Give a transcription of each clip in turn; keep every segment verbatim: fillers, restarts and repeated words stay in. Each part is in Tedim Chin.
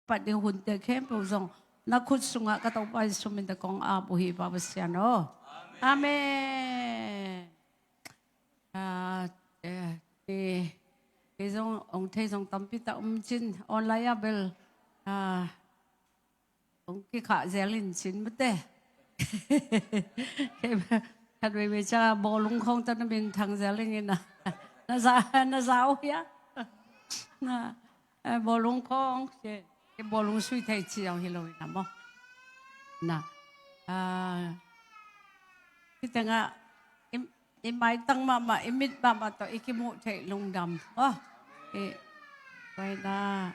pat ding hunte khempeuh zong na khut sungah ka Topa Jesu min tawh kong ap uh hi, Pa Pasian aw. Amen. Ah, eh, kei, kei zong ong thei zong tampi tak om cin, online ah bel, ah, ong kikhah zel in cin mate. Kei bel khat veivei ciang bawlung khawng tawh na minthang zel ing ina. Na za, na za uh hia? Na, eh, bawlung khawng, kei, kei bawlung sui thei ci zong hi lo ina maw. Na, ah, hih tengah i, i maitang mahmah, i mit mahmah tawh i kimuh theih lungdam. Oh, i, pai na.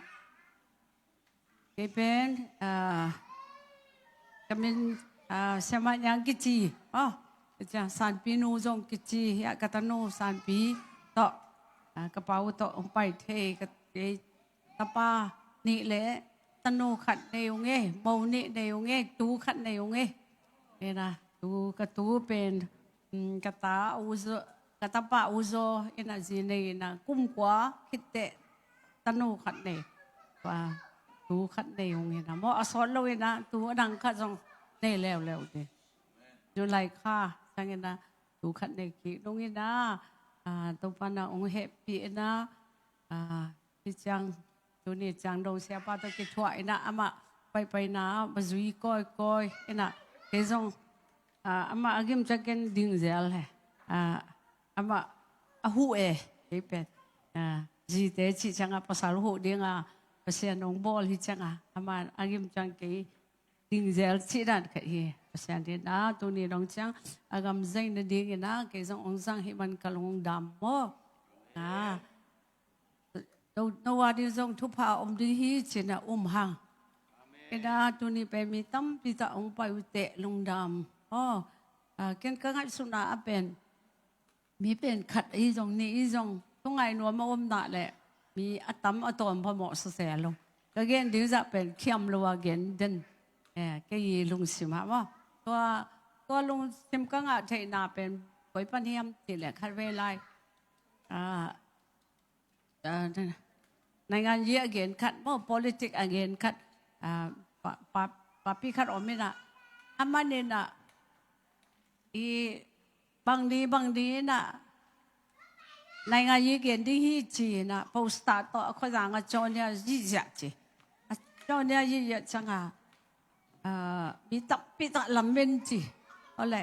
Kei pen, ah, ka min, ah, Siamah Niang kici. Oh, ka ciang Sanpi nu zong kici. Hiah ka tanu Sanpi tawh, ah, ka pa uh tawh hong pai thei, ka, kei tapa nih le tanu khat nei ung e, mo nih nei ung e, tu khat nei ung e. Ina, tu, ka tu pen, mm, ka ta u zaw, ka tapa u zaw, ina zi nei ina, kum kua khit teh tanu khat nei. Tua, tu khat nei ung ina. Maw a sawt lo ina, tu a dang khat zong nei leuleu ding. July kha ciang ina, tu khat nei kik nung ina, ah, Topa na ong hehpih ina, ah, hih ciang, tuni ciang dong siapa tawh kithuah ina, amah paipaina, va zui kawikawi ina, kei zong, ah, amah a gim ciang ken ding zel he. Ah, amah a huh e, kei pen. Ah, zite cih ciangah pasal huh dinga, Pasian ong bawl hi ciangah, amah a gim ciang kei ding zel cih dan khat hi. Pasian in a, tuni dong ciang a gam zaina ding ina, kei zong ong zang hi man ka lungdam maw. A, no, no a ding zong thupha om ding hi ci ina um hang. Ina tuni pen mi tampi tawh ong pai uh teh lungdam. Oh, a, ken ka ngaihsutna ah pen mi pen khat ahi zong, nih ahi zong, thungai nuam a om na leh mi a tam a tawm phamawh sasel lo. Ka gen ding zah pen khiam lo a gen den. Eh, kei i lungsim ah maw. Tua, tua lungsim ka ngah theihna pen koi pan hiam cih leh khat vei lai, ah, ah, naingan yi a gen khat maw, politic a gen khat, ah, pa, pa, papi khat om ina, aman ina, i bang ni, bang ni ina, naingan yi gen ding hi ci ina, poster tawh a khuazang a cawnia ziahziah ci. A cawnia ziahziah ciangah, ah, mi tampi tawh lamen ci. Ole,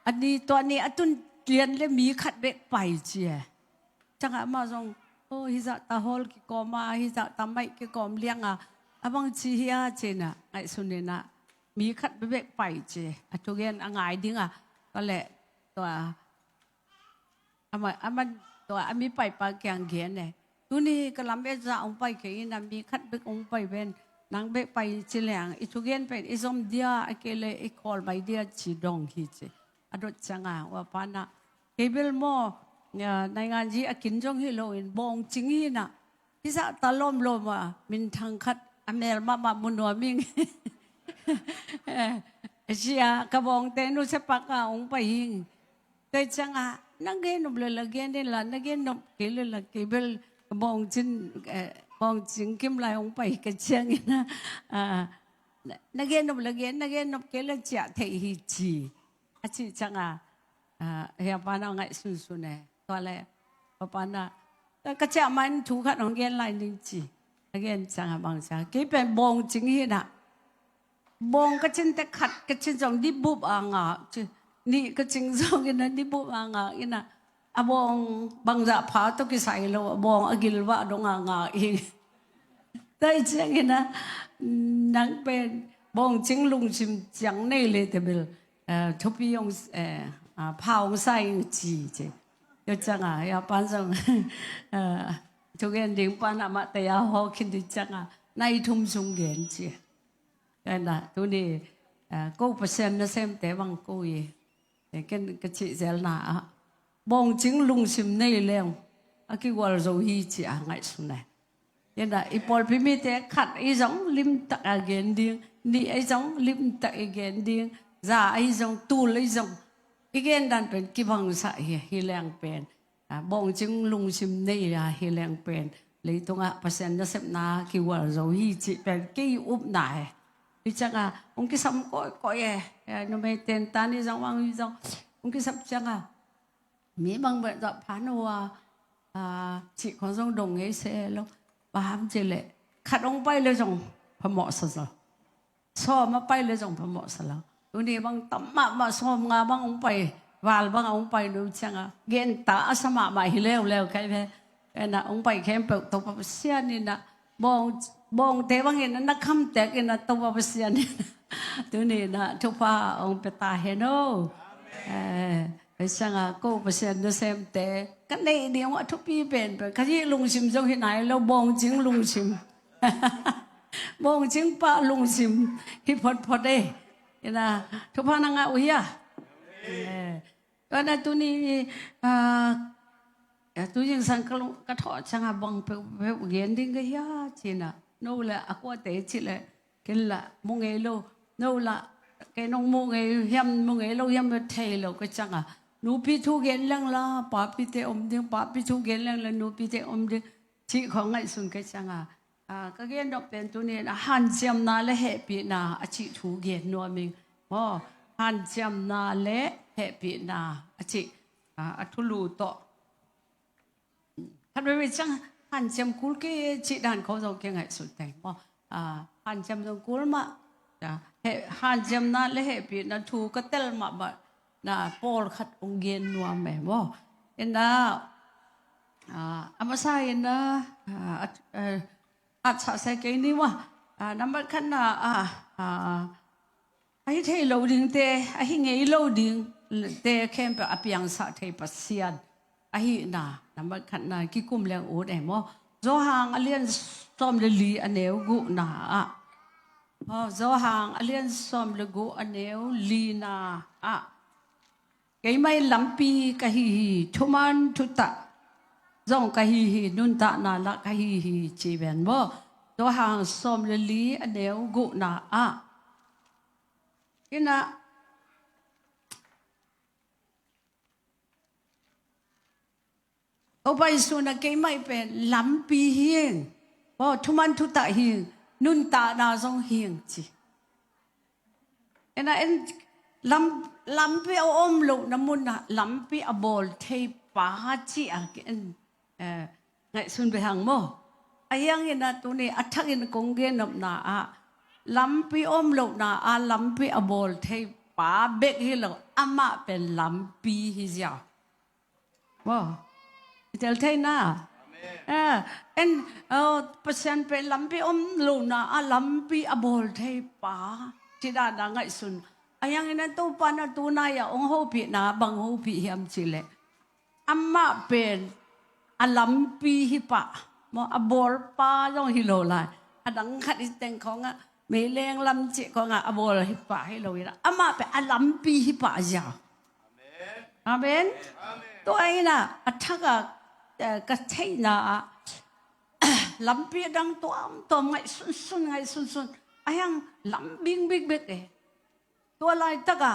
a ni, tua ni a tun lian le mi khat bek pai ci e. Ciangah amah zong, oh, hizah ta hawl kikawm a, hizah ta maih kikawm lianga, a bang ci hia ci ina, ngaihsun ina, mi khat bek pai ci, a thugen a ngai dinga, ka leh, tua, amah, amah, tua, a mi paipa kiang gen e. Tuni ka lam et zah ong pai kei ina, mi khat bek ong pai ven, nang bek pai ci leng, i thugen pen i zom dia, a kei le i khawl mai dia ci dong hi ci. A dot ciangah, ua pana, kei bel maw, naingan yi a kin zong hi loin, bawngcing hi ina. Hizah ta lawmlawm a, minthang khat, a mel mahmah mu nuam ing. Eh, sia, ka bawngte nusia pak a ong pai ing. Tua ciangah, na gen nop le la gen in la, na gen nop kei le la kei bel, ka bawngcing, eh, bawngcing kim lai ong pai ka ciang ina. Ah, na, na gen nop le gen, na gen nop kei le ciah thei hi ci. A cih ciangah, ah, hia pana ngaihsunsun e. Tua le, pa pana, ka, ka ciah man thu khat hong gen lai ning ci. A gen ciangah bang ciang, kei pen bawngcing hi ina. Bawng ka cin teh khat, ka cin zong dibup a ngak ci. Nih ka cin zong ina dibup a ngak ina. A bawng bangzah pha tawh kisai lo, a bawng a gilvah dong a ngak hi. Tua hi ciang ina, nang pen bawngcing lungsim ciang nei le teh bel, eh, thupi ong, eh, ah, pha ong sa ing ci ci. Tua ciangah, hia pan zong, eh, thugen ding pan amah taya haw khin ding ciangah, nai thum sung gen ci. Tua ina, tuni, eh, ko Pasian nasemte bang ko i, eh, ken ka cih zelna ah, bawngcing lungsim nei leng a kigual zo hi ci a ngaihsun e. Ina, i pawlpi mite khat ahi zong limtak a gen ding, nih ahi zong limtak i gen ding, za ahi zong, tul ahi zong, i gen dan pen kibangsak hi, hi leng pen, ah, bawngcing lungsim nei a hi leng pen, leitungah Pasian nasepna kigual zo hi cih pen kei upna e. Hi ciangah hong kisam kawikawi e. Numei ten tan hi zong, bang hi zong, hong kisam ciangah mi bang bel zah phan uh a, cih khong zong dong ngei se lo. Bang hang hiam cih leh khat hong pai leh zong phamawh sa lo. Sawm a pai leh zong phamawh sa lo. Tuni bang tam mahmah, sawmnga bang hong pai, val bang hong pai, nu ciangah genta a sa mahmah hi leuleu kai ve. Ena hong pai khempeuh Topa Pasian in a, bawng, bawngte bang in a, na khamtek in a, Topa Pasian in a tuni in a thupha hong pia ta hen aw. Eh, Pasian a, ko Pasian nasemte ka neih ding a thupi penpen, ka hih lungsim zong hi nai lo, bawngcing lungsim. Bawngcing pah lungsim hi photphot e. Ina thupha na ngah uh hia? Eh, ka na tuni, ah, tu zingsang ka lung, ka thawh ciangah bang peuhpeuh gen ding ka hia ci-in a, no le a kuate cih leh ken lah mu ngei lo, no lah ken hong mu ngei hiam, mu ngei lo hiam thei lo ka ciangah, nupi thu gen leng la papite om ding, papi thu gen leng la nupite om ding cih khong ngaihsun ka ciangah, ah, ka gen nop pen tuni in a hanciamna le hehpihna a cih thu gen nuam ing. Maw, hanciamna le hehpihna a cih, ah, a thulu tawh. Khat veivei ciang hanciam kul kei cih dan khong zong kei ngaihsun teng maw. Ah, hanciam zong kul mah. Ah, he, hanciamna le hehpihna thu ka tel mahmah na pawlkhat hong gen nuam e maw. Ina, ah, a masa ina, ah, at, eh, at sa se kei ni maw. Ah, nambat khatna, ah, ah, a hi thei lo dingte, a hi ngei lo dingte khempeuh a piangsah thei Pasian ahihna, nambat khatna kikum leng ut e maw. Johan a lian sawm le li a neu guhna ah. Aw, Johan a lian sawm le guh a neu lina ah. Keimah in lampi ka hi hi, thuman thutah zong ka hi hi, nuntakna lah ka hi hi, ci ven maw. Johan sawm le li a neu guhna ah. Ina, Topa Jesu in a keimah pen lampi hi ing. Aw, thuman thutah hi ing. Nuntakna zong hi ing ci. Ina en lam, lampi a om lohna munah lampi a bawl thei pa ci a ki en, eh, ngaihsun beh hang maw. A hiang ina tuni a thakin kong gen nopna ah lampi om lohna ah lampi a bawl thei pa bek hi lo, amah pen lampi hi ziau. Maw, i tel thei na. Amen. Ah, en, oh, Pasian pen lampi om lohna ah lampi a bawl thei pa ci dan a ngaihsun. A hiang ina Topa in a tunai a hong hopihna bang hopih hiam cih leh, amah pen a lampi hi pah. Maw, a bawl pa zong hi lo lai. A dang khat i teng khong ah, meileng lam cih khong ah a bawl hi pah hi lo ina, amah pen a lampi hi pah ziau. Amen. Amen. Tua ina a thak a, eh, ka theihna ah lampi a dang tuamtuam ngaihsunsun, ngaihsunsun. A hiang lam bingbik bek e. Tua laitak a,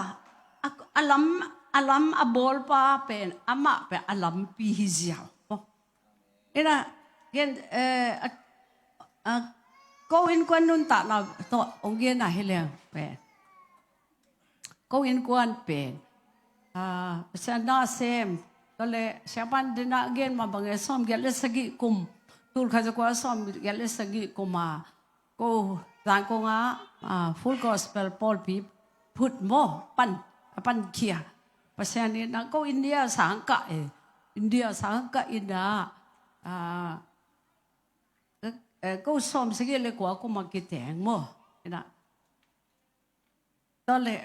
a, a lam, a lam a bawlpa pen, amah pen a lampi hi ziau. Ina, gen, eh, a, a, ko innkuan nuntakna tawh hong gen a hi leng pen, ko innkuan pen, ah, Pasian nasem, tua leh Siapa in a gen mah bangin sawmgiat le sagih kum, tul khat za kua sawmgiat le sagih kum a, ko Zangkong ah, ah, Full Gospel pawlpi phut maw, pan, a pankhia. Pasian in a ko India sang kah e, India sang kah ina, ah, eh, ko sawmsagih le kua kum a kiteng maw. Ina, tua leh,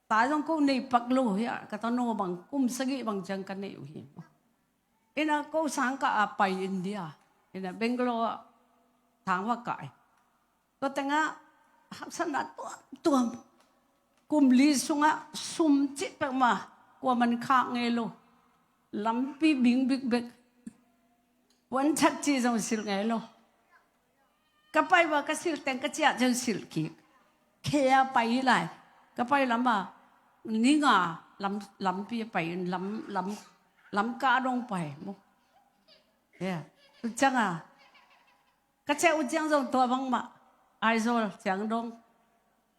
ta zong ko nei pak lo hi a, ka tanu bang kum sagih bang ciang ka nei uh hi. Ina ko sang kah a pai India. Ina Bangalore ah sang va kah e. Tua tengah haksatna tuamtuam. Kum li sungah sum cih peuhmah kuaman khak ngei lo. Lampi bingbik bek. Puan chat ci zong silh ngei lo. Ka pai va ka silh teng ka ciah zong silh kik. Khe a pai lai. Ka pai lam a ni nga lam, lampi a pai in lam, lam, lam ka dong pai maw. Yeah. Tua ciangah ka ciah uh ciang zong tua bangmah Aizawl ciang dong,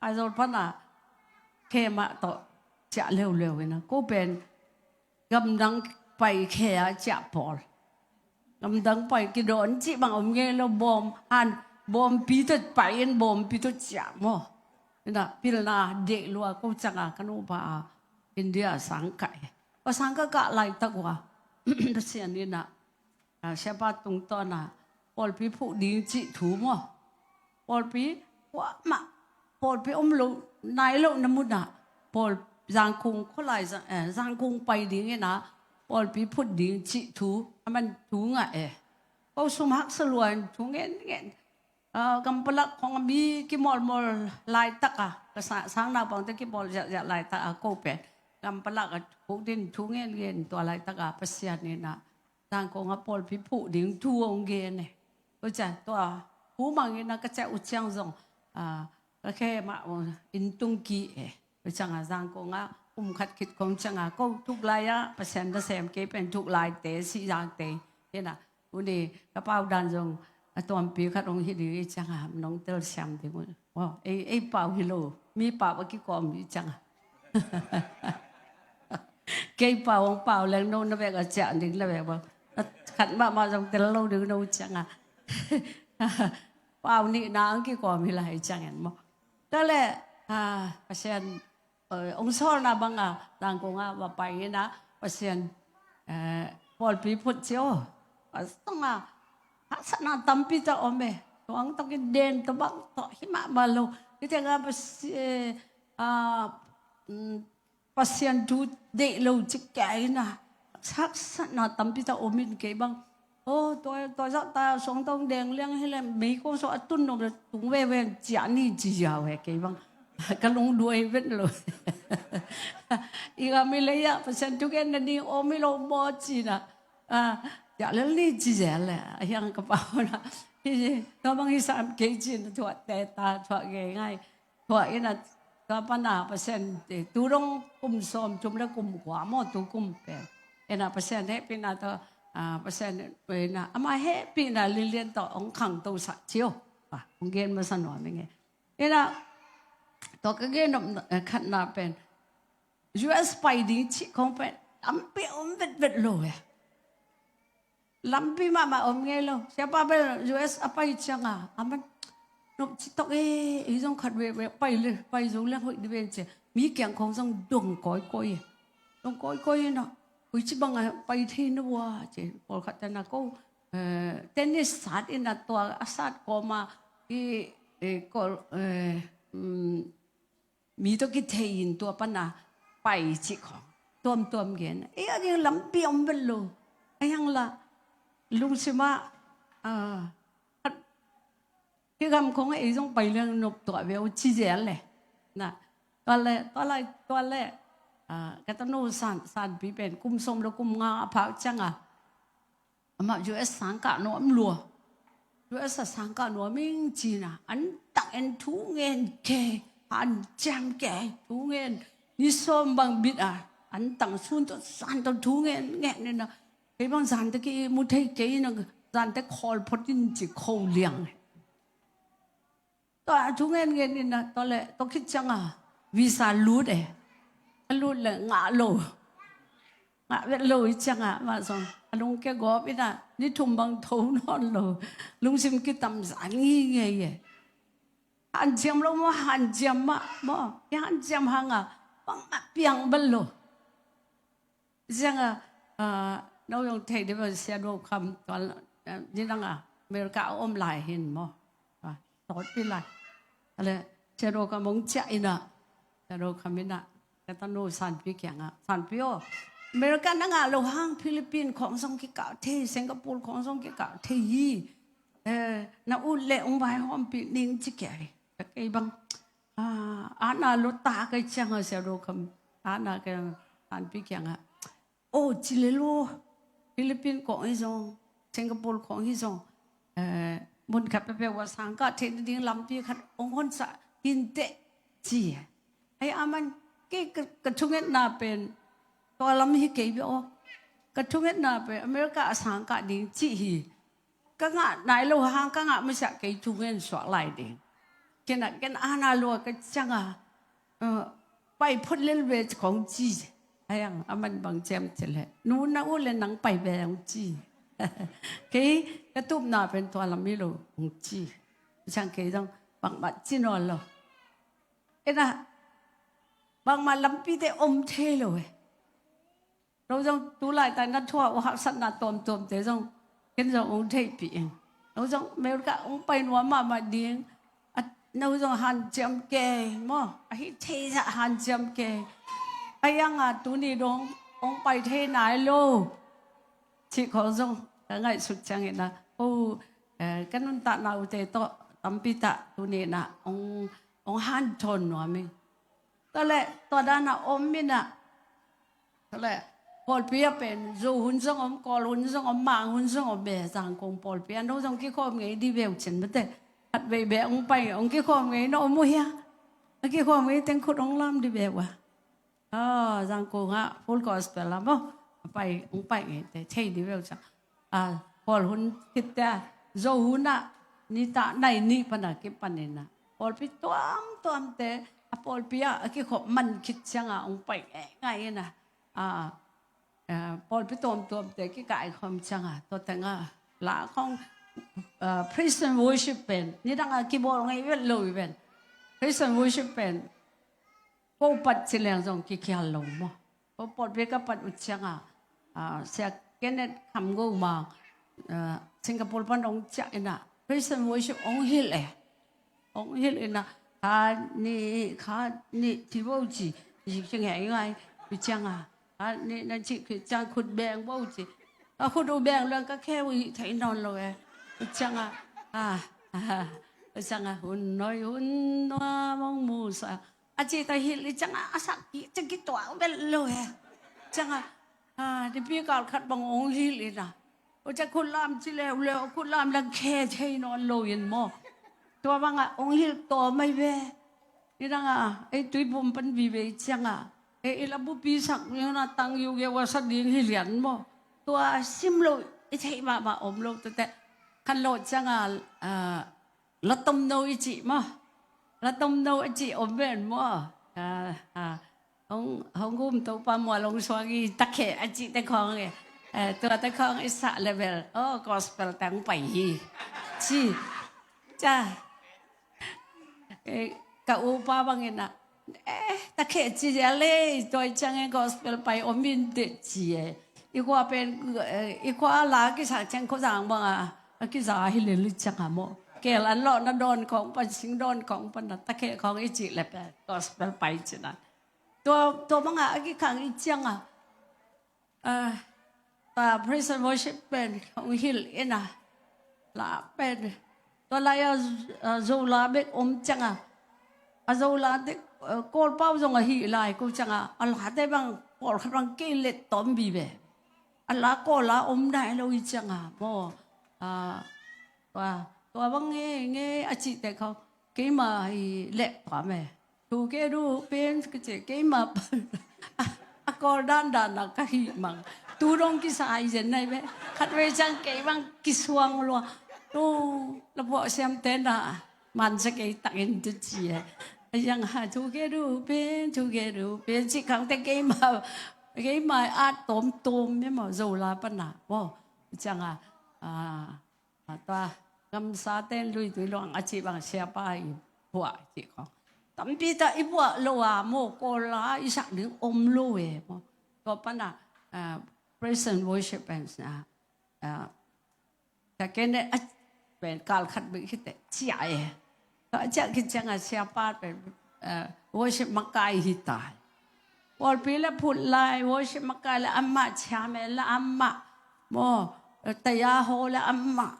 Aizawl panah khe mah tawh ciah leuleu inah ko pen gamdang pai khe a ciah pawl. Gamdang pai kidawn cih bang om ngei lo, bawm han bawmpi tawh pai in bawmpi tawh ciah maw. Inah pilna deih lua ko ciangah ka nupa a India sang kah e. Ka sang kah kah laitak uh a Pasian inah siapa tungtawnah pawlpi phuh ding cih thu maw. Pawlpi kuamah pawlpi om lo nai lohna munah pawl Zangkung khualai Zangkung pai ding inah pawlpi phut ding cih thu a man thu ngah e. Ko sum haksa lua in thu ngen ngen. Gampalak khong a mi kimawlmawl laitak a ka sang naupangte kimawl ziahziah laitak a ko pen gampalak a khuk din thu ngen ngen tua laitak a Pasian inah Zangkong a pawlpi phuh ding thu hong gen e. Tua ciang tua hu mang inah ka ciah uh ciang zong ka khe mah inn tung ki e. Tua ciangah Zangkong ah kum khat khit khong ciangah ko thuklai ah Pasian nasem kei pen thuklaite sihzangte inah uni ka pau dan zong a tuampi khat hong hi ding i ciangah nong telsiam ding uh. Ei pau hi lo mi pau a kikawm i ciangah kei pau hong pau leng no na vek a ciah ding na vek bang khat mahmah zong tel lo ding no ciangah pau nihna ang kikawm hi lai ciangin maw. Tua leh Pasian hong sawlna bangah Zangkong ah va pai inah Pasian pawlpi phut ci aw. A sangah haksatna tampi tawh om e. Tuang tawh kiden tawh bang tawh hi mahmah lo. Hitiangah Pasian thu deih lo cik kia inah haksatna tampi tawh om in kei bang. Aw tua zahta suangtong deng liang hileh meikong suah a tun nop le tung veve ciah ni ci ziau he kei bang. Ka lungduai vet lo. I gam i lei ah Pasian thugen na ding om hi lo maw cinah ciah lel ni ci zel le a hiang ka pau na. Tua bang hi sam kei cinah thuah teta thuah ngei ngai. Tua inah tua pana Pasian tu dong kum sawm thum le kum kua maw tu kum pen inah Pasian hehpihna tawh Pasian inah ama hehpihna lilian tawh hong khangto sah cio. Hong gen masa nuam ing e. Inah tua ka gen nop khatna pen U S pai ding cih khong pen lampi om vetvet lo e. Lampi mahmah om ngei lo. Siapa bel U S a pai cianga a man nop citok e, ei zong khat veve pai le pai zo le hoih di ve ci. Mi kiang khong zong dong kawikawi e. Dong kawikawi e na. Hoih ci bang a pai thei na vua ci. Pawlkhat tena ko tennis sat ina tua a sat kawma i kol mi tawh kithei in tua pana pai cih khawng tuamtuam gen. Ei a ding lampi om vet lo. A hiang la lungsimah hih gam khawng ei zong pai leng nop tuah ve uh ci zel le. Na tua le tua lai tua le ka tanu san sanpi pen kum sawm le kum nga a phak cianga amah U S sangkah nuam lua. U S a sangkah nuam ing cina an tang en thu ngen ke hanciam ke thu ngen ni sawm bang bit a an tang sun tawh san tawh thu ngen ngen nina kei bang zante ki mu thei kei na zante khawl phot in ci kho liang. Tua a thu ngen ngen ina tua le tua khit cianga visa lut e. A lut le ngah lo. Ngah vet lo i cianga mah zong a lungkia gawp ina ni thum bang tho nawn lo. Lungsim kitam zan ngingei e. Hanciam lo maw hanciam mah maw i hanciam hanga bangmah piang bal lo. Zianga no yong thei deuh Sia Do Kham tua ni danga America a om lai hin maw. Tawtpi lai ale Sia Do Kham hong ciah ina Sia Do Kham ina ka tanu sanpi kianga sanpi aw America na ngah lo hang Philippine khawng zong kikah thei Singapore khawng zong kikah thei hi. Na ut le hong vaihawmpih ning ci kia hi. Ka kei bang ana lo ta kai cianga Sia Do Kham ana ka sanpi kianga aw ci le lo Philippine khawng hi zong Singapore khawng hi zong mun khat peuhpeuh a sangkah theih nading lampi khat hong honsah hinteh ci. Ai a man kei ka thungetna pen tua lam hi kei bia aw ka thungetna pen America a sangkah ding cih hi. ka ngah nai lo hang ka ngah masiah kei thu ngen suak lai ding. Ken a, ken ana lua ka cianga, eh, pai phot lel ve ci kong ci. Ayang, aman bang ciam ci le, nu na u le nang pai ve ong ci. Kei ka tupna pen tua lam hi lo ong ci. Ciang kei zong bangmah ci nawn lo. Ena, bangmah lampite om thei lo e. No zong tu laitak na thuah uh haksatna tuamtuamte zong ken zong ong theihpih ing. No zong America ong pai nuam mahmah ding. A, no zong hanciam kei maw, ahi theizah hanciam kei. Ayanga tuni dong ong pai thei nai lo. Cih khawng zong ka ngaihsut ciangin a, o, eh, ka nuntakna ute tawh tampi tak tuni in a ong, ong hanthawn nuam ing. Tua leh tua dan a om in a, tua leh pawlpi ah pen Zo hun zong om, Kawl hun zong om, Mang hun zong om e, Zangkong pawlpi ah no zong kikhawm ngei di ve uh cin mate. Khat vei beh ong pai, ong kikhawm ngei na om uh hia? A kikhawm ngei teng khut ong lam di ve uh a. Aw, Zangkong ah Full Gospel ah maw, a pai, ong pai ngei te thei di ve uh ciang. A, Kawl hun khit te a, Zo hun ah nitak nai nih pan a kipan in a, pawlpi tuamtuamte a pawlpi ah a kikhop man khit cianga ong pai ngeingai in a, a, a, pawlpi tuamtuamte kikaikhawm cianga, tua teng a la khawng, a, praise and worship pen nidang a kibawl ngei vet lo i ven. Praise and worship pen ko pat ci leng zong kikhial lo maw. Ko pawlpi ka pat uh cianga, a, Sia Kenneth Kham Go Mang, a, Singapore pan ong ciah in a, praise and worship ong hilh e. Ong hilh in a, kha nih, kha nih ci bo ci, ci ci ngeingai uh cianga, kha nih na ci khit ciang khut beng bo ci. A khut uh beng leng ka khe uh hih thei nawn lo e. Uh cianga, a, a, uh cianga hun noi hun nuam ong musak. A cih ta hilh i cianga a sak i ciang kituak vet lo e. Cianga, a, nipi kal khat bang ong hilh in a, o ciang khut lam ci leuleu, khut lam lang khe thei nawn lo in maw. Tua banga ong hilh tawm mai ve. Nidang a ei Tuiphum pan vive i cianga, ei i la bupi sak ni na tang yu ge wa sa ding hi lian maw. Tua sim lo i theih mahmah om lo tete. Kan lo cianga, a, la tomno i cih maw. La tomno a cih om ven maw. A, a, hong, hong gum Topa mual hong suak i, takheh a cih te khawng e. Eh, tua te khawng i sah level, o, gospel tang pai hi. Ci. Ca. Eh, ka upa bangin a, eh, takheh ci zia lei, tua i ciang e gospel pai om in te ci e. I khua pen, eh, i khua la kisak ciang Khua Zang banga a kiza hi lel i cianga maw. Kel an lawh na dawn khawng pan, sing dawn khawng pan a takheh khawng i cih le pen gospel pai cina. Tua, tua banga a kikhang i cianga, a, ta praise and worship pen hong hilh in a, la pen, tua lai a, a, Zo la bek om cianga, a Zo la te, a, Kawl pau zong a hih lai ko cianga, a la te bang pawlkhat bang kei let tawm vive. A la Kawl la om nai lo i cianga maw. A, tua, tua bang nge, nge a cih te khawng keima hi leh pam e. Thu ke du pen ka ci keima a, a Kawl dandan a ka hih mang. Tu dong kisa i zen nai ve. Khat vei ciang kei bang kisuang lua. Tu la phuah siam te na man sa kei takin tu ci e. A yang ha thu ke du pen, thu ke du pen ci khang te keima, keima a tom tom me maw Zo la pan a maw. Cianga, a, a, tua gamsa ten lui tui luang a cih bang siapa i buah cih khawng tampi ta i buah lo a maw, Kawl la i sak ding om lo e maw. Tua pan a, a, praise and worship and, a, a, ta kene a pen kal khat bik hi te cia e. Tua ciah khit cianga siapa pen, eh, worship makai hi ta. Pawlpi le phut lai, worship makai le amah, chairman le amah. Maw, eh, taya ho le amah.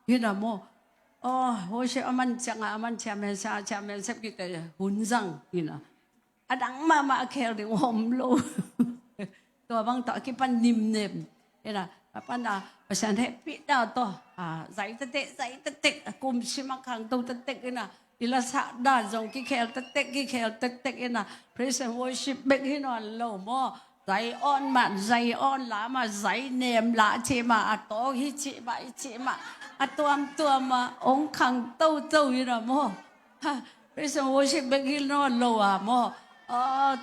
Hina maw. Oh, worship aman cianga, aman chairman sa, chairman sep kite hun zang. Hina. A dang mahmah a khel ding om lo. Tua bang tawh a kipan nimnem. Ina, a pan a, Pasian hehpihna tawh, a, zai tetek, zai tetek, a kum sim a khangto tetek ina, i la sahna zong kikhel tetek, kikhel tetek ina, praise and worship bek hi nawn lo maw. Zai on mah, zai on la mah, zai nem la ci mah, a tawng hi ci mah, i ci mah. A tuamtuam ah hong khang toto in ah maw. Ha, praise and worship bek hi nawn lo ah maw. A,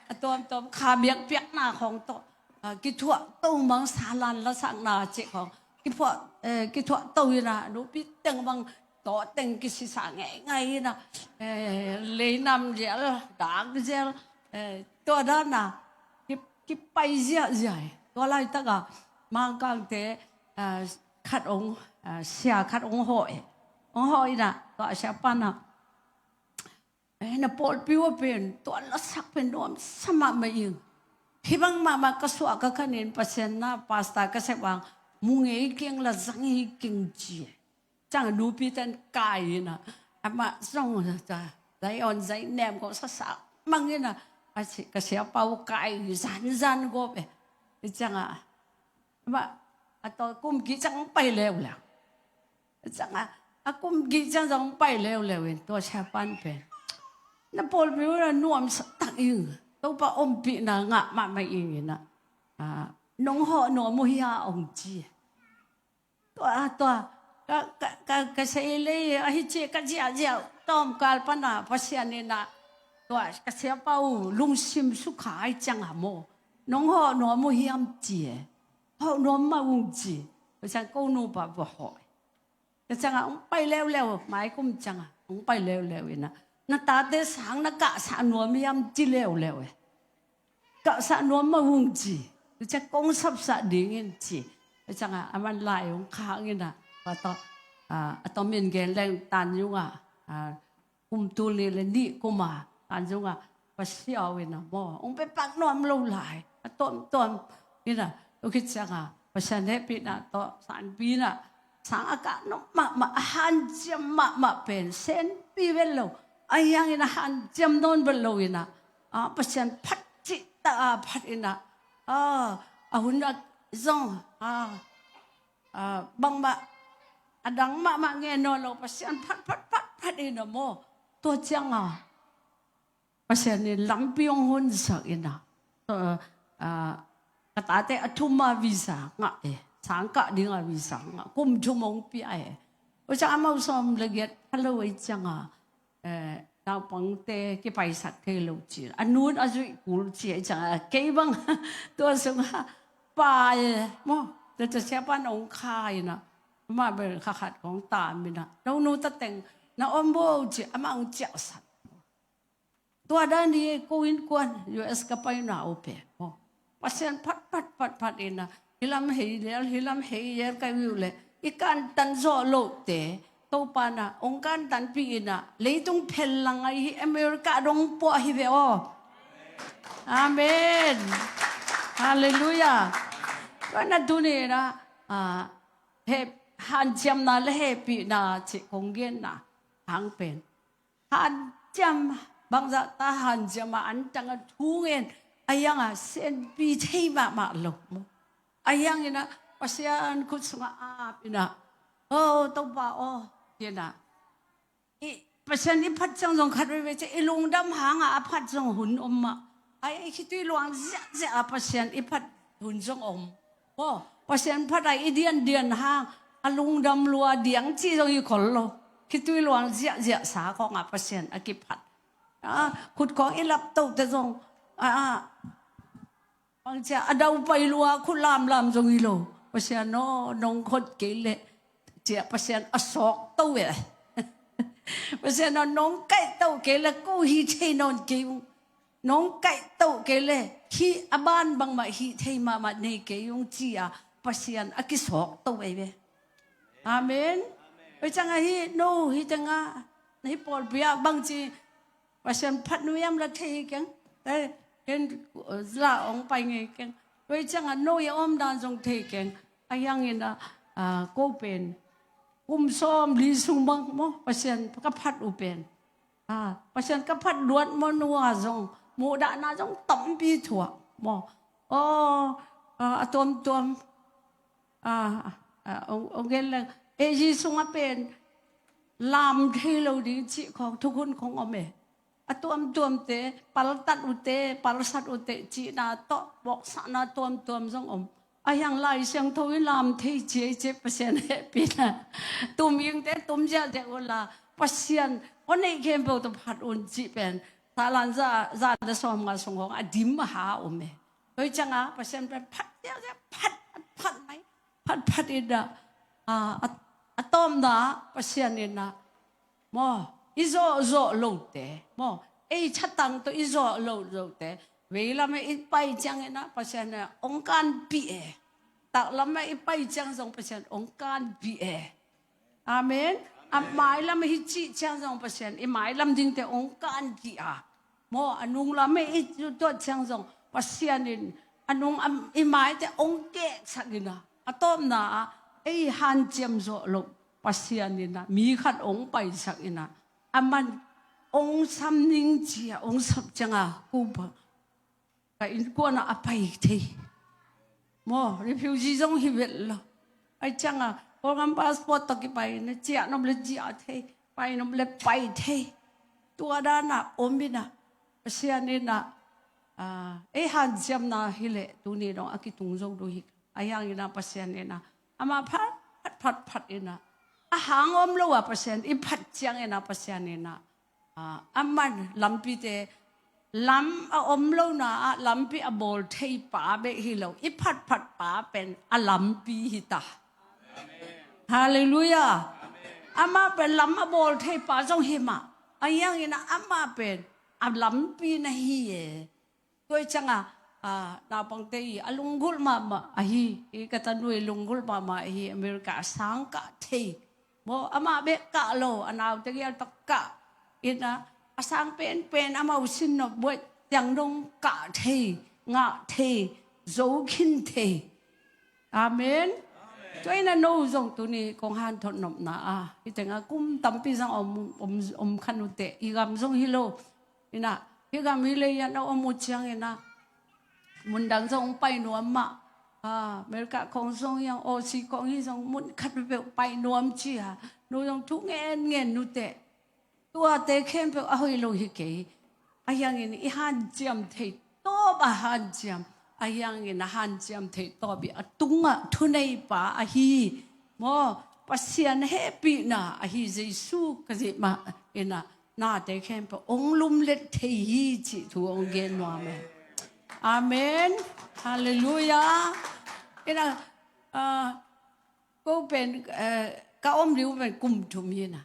a tuamtuam kha biakpiakna khawng tawh, a, kithuah to mang salan lasakna cih khawng kithuah, eh, kithuah to in ah nupi teng bang tawh teng kisisa ngeingai in ah, eh, leinam zel, dang zel, eh, tua dan ah ki, kipai ziahziah hi. Tua laitak ah Mangkangte, ah, khat hong, ah, sia khat hong hawh e. Hong hawh in ah tua siapa in ah, eh, na pawlpi uh a pen tua lasak pen nuamsa mahmah ing. Hih bang mahmah ka suah ka khanin Pasian na pastor ka sep vang mu ngei keng la zang hi keng ci e. Ciang nupi ten kai in ah amah zong zai on zai nem ko sasak mang in ah a si, ka siapa uh kai zanzan gawp e. Ciang ah amah a tawi kum gih ciang hong pai leuleu. Ciang ah a kum gih ciang zong hong pai leuleu in tua siapa in pen na pawlpi uh na nuamsa tak ing. Topa ompihna ngah mahmah ing in ah, ah, nong hawh nuam uh hia hong ci e. Tua, tua, ka, ka, ka, ka sei lei, ahi ci ka ziahziah, tawmkal pan ah Pasian in ah, tua, ka siapa uh lungsim sukha ahih ciang ah maw. Nong hawh nuam uh hiam ci e. Hawh nuam mah ung ci. Tua ciang ko nupa va hawh e. Tua ciang ah hong pai leuleu, mai kum ciang ah hong pai leuleu in ah, na tate sang na kahsah nuam hiam ci leuleu e. Kahsah nuam mah ung ci. Tua ciang kong sapsah ding in ci. Tua ciang ah aman lai hong khak in ah, tua tawh, ah, a tawm in gen leng Tanzung ah, ah, kum tul nih le nih kum a Tanzung ah va siau in ah maw, hong pe pak nuam lo lai. A tuamtuam in ah, tua khit ciang ah Pasian hehpihna tawh sanpi in ah sang a kah nuam mahmah, a hanciam mahmah pen senpi vet lo. Ahi hangin a hanciam nawn vet lo in ah, a, Pasian phat cihtak a phat in ah, a, a hun a zong, a, a, bangmah a dang mahmah ngen nawn lo, Pasian phat phat phat phat in ah maw. Tua ciang a Pasian in lampi hong honsak in ah, a, a, ka tate a thum a visa ngah e, sang kah ding a visa ngah, kum thum hong pia e. Tua ciang amau sawm le giat pha lo ahih ciang a, eh, naupangte kipaisak thei lo ci. A nu in a zuih kul ci ahih ciang a, kei bang tua sung a pa e maw. Tua ciang siapa in hong kha in ah, amah bel kha khat kong tam in ah, no nu ta teng na om bo ci, amah hong ciahsak. Tua dan hi e, ko innkuan U S ka paina uh pen maw, Pasian phat phat phat phat in ah, hih lam hei lel, hih lam hei lel ka hi uh leh, i kantan zawh lohte Topa in ah hong kantanpih in ah, leitung phellang ahi hi, America dong puah hi ve aw. Amen. Halleluiah. Tua in ah tuni in ah, ah, he, hanciamna le hehpihna cih kong genna hang pen, hanciam, bangzah ta hanciam a, antang a thu ngen, ahi hang a senpi thei mahmah lo maw. Ahi hangin ah Pasian khut sungah ap in ah, "O Topa aw," ci in ah, i Pasian i phat ciang zong khat veivei ciang i lungdam hang a a phat zong hun om mah. Ahi, i khitui luang ziahziah a Pasian i phat hun zong om. Aw, Pasian phat a i diandian hang a lungdam lua diang cih zong hi khol lo. Khitui luang ziahziah sa khawng a Pasian a kiphat. A, khut khawng i lap tohte zong, a, a, bangci a, a daupai lua khut lamlam zong hi lo. Pasian aw, nong khot kei leh, ci a Pasian a sawk to e. Pasian aw, nong kaih toh kei leh ko hi thei nawn kei ung. Nong kaih toh kei leh hih a ban bangmah hih thei mahmah nei kei ung ci a Pasian a kisawk to ahi ve. Amen. Oi ciang ahi, no, hih teng ah, na hih pawlpi ah bangci Pasian phat nuam la thei hi keng. Eh, hen, eh, la ong pai ngei keng. Oi ciang ah no i a om dan zong thei keng. Ahi hangin ah, ah, ko pen kum sawm li sung bang maw, Pasian ka phat uh pen, a, Pasian ka phat luat maw, nua zong muhdahna zong tampi thuak maw. Aw, a, a tuamtuam, a, a, ong, ong gen leng, A G sungah pen lam thei lo ding cih khawng thukhun khawng om e. A tuamtuamte, paltat uhte, palsat uhte cihna tawh bawksahna tuamtuam zong om. A hiang Lai Siangtho in lam thei ciaicia Pasian hehpihna. Tum ingte tum ziahziah unla Pasian hua neih khempeuh tawh phat un cih pen Salan za za na sawm nga sung hong a dim a ha um e. Tua hi cianga Pasian pen phat ziahziah phat phat phat mai phat phat in a a a tawpna Pasian in a maw i zawhzawh lote maw ei thatang tawh i zawh loh lote veilam i pai ciangin a Pasian in a hong kanpih e. Taklam i pai ciang zong Pasian hong kanpih e. Amen. A mailam hi cih ciang zong Pasian i mailam dingte hong kanpih a maw a nunglam i tuat ciang zong Pasian in a nung i maite hong keksak in a a tawpna ah ei hanciam zawh loh Pasian in a mi khat hong paisak in a a man hong sam ning cia hong sap cianga kupa ka innkuan ah a pai thei maw refugee zong hi vet lo. Ai cianga Kawlgam passport tawh kipai na ciah nop le ciah thei pai nop le pai thei. Tua dana om in a Pasian in a ei hanciamna hileh tuni dong a kitung zo duh hi. A hiang in a Pasian in a amah phat phat phat phat in a a hang om lo a Pasian i phat ciang in a Pasian in a a man lampite lam a om lona ah lampi a bawl thei pa bek hi lo i phatphat pa pen a lampi hi ta. Halleluiah. Amah pen lam a bawl thei pa zong hi mah a hiang in a amah pen a lampi na hi e. Tua hi cianga naupangte i a lunggulh mahmah ahi i ka tanu i lunggulh mahmah ahi America a sang kah thei maw amah bek kah lo a naute gial tawh kah in a a sang penpen amau sin nop buaih ciang dong kah thei ngah thei zo khin thei. Amen. Tua in a no zong tuni kong hanthot nopna a hi tenga kum tampi zong om om om khan ute i gam zong hi lo. Ina hi gam hi lei yan a om uh ciang ina mundang zong pai nuam mah. America kong zong yang Aussie kong hi zong mun khat peuh pai nuam cia nu zong thu ngen ngen nute. Tuate khempeuh a hoih lo hi kei. A hiangin i hanciam thei tawp a hanciam a hiangin a hanciam thei tawp i a tungah thuneipa ahi maw Pasian hehpihna ahi Jesu ka zih mah ina nate khempeuh ong lumlet thei hi cih thu ong gen nuam e. Amen. Halleluiah. Ina ko pen ka om ding pen kum thum hi na.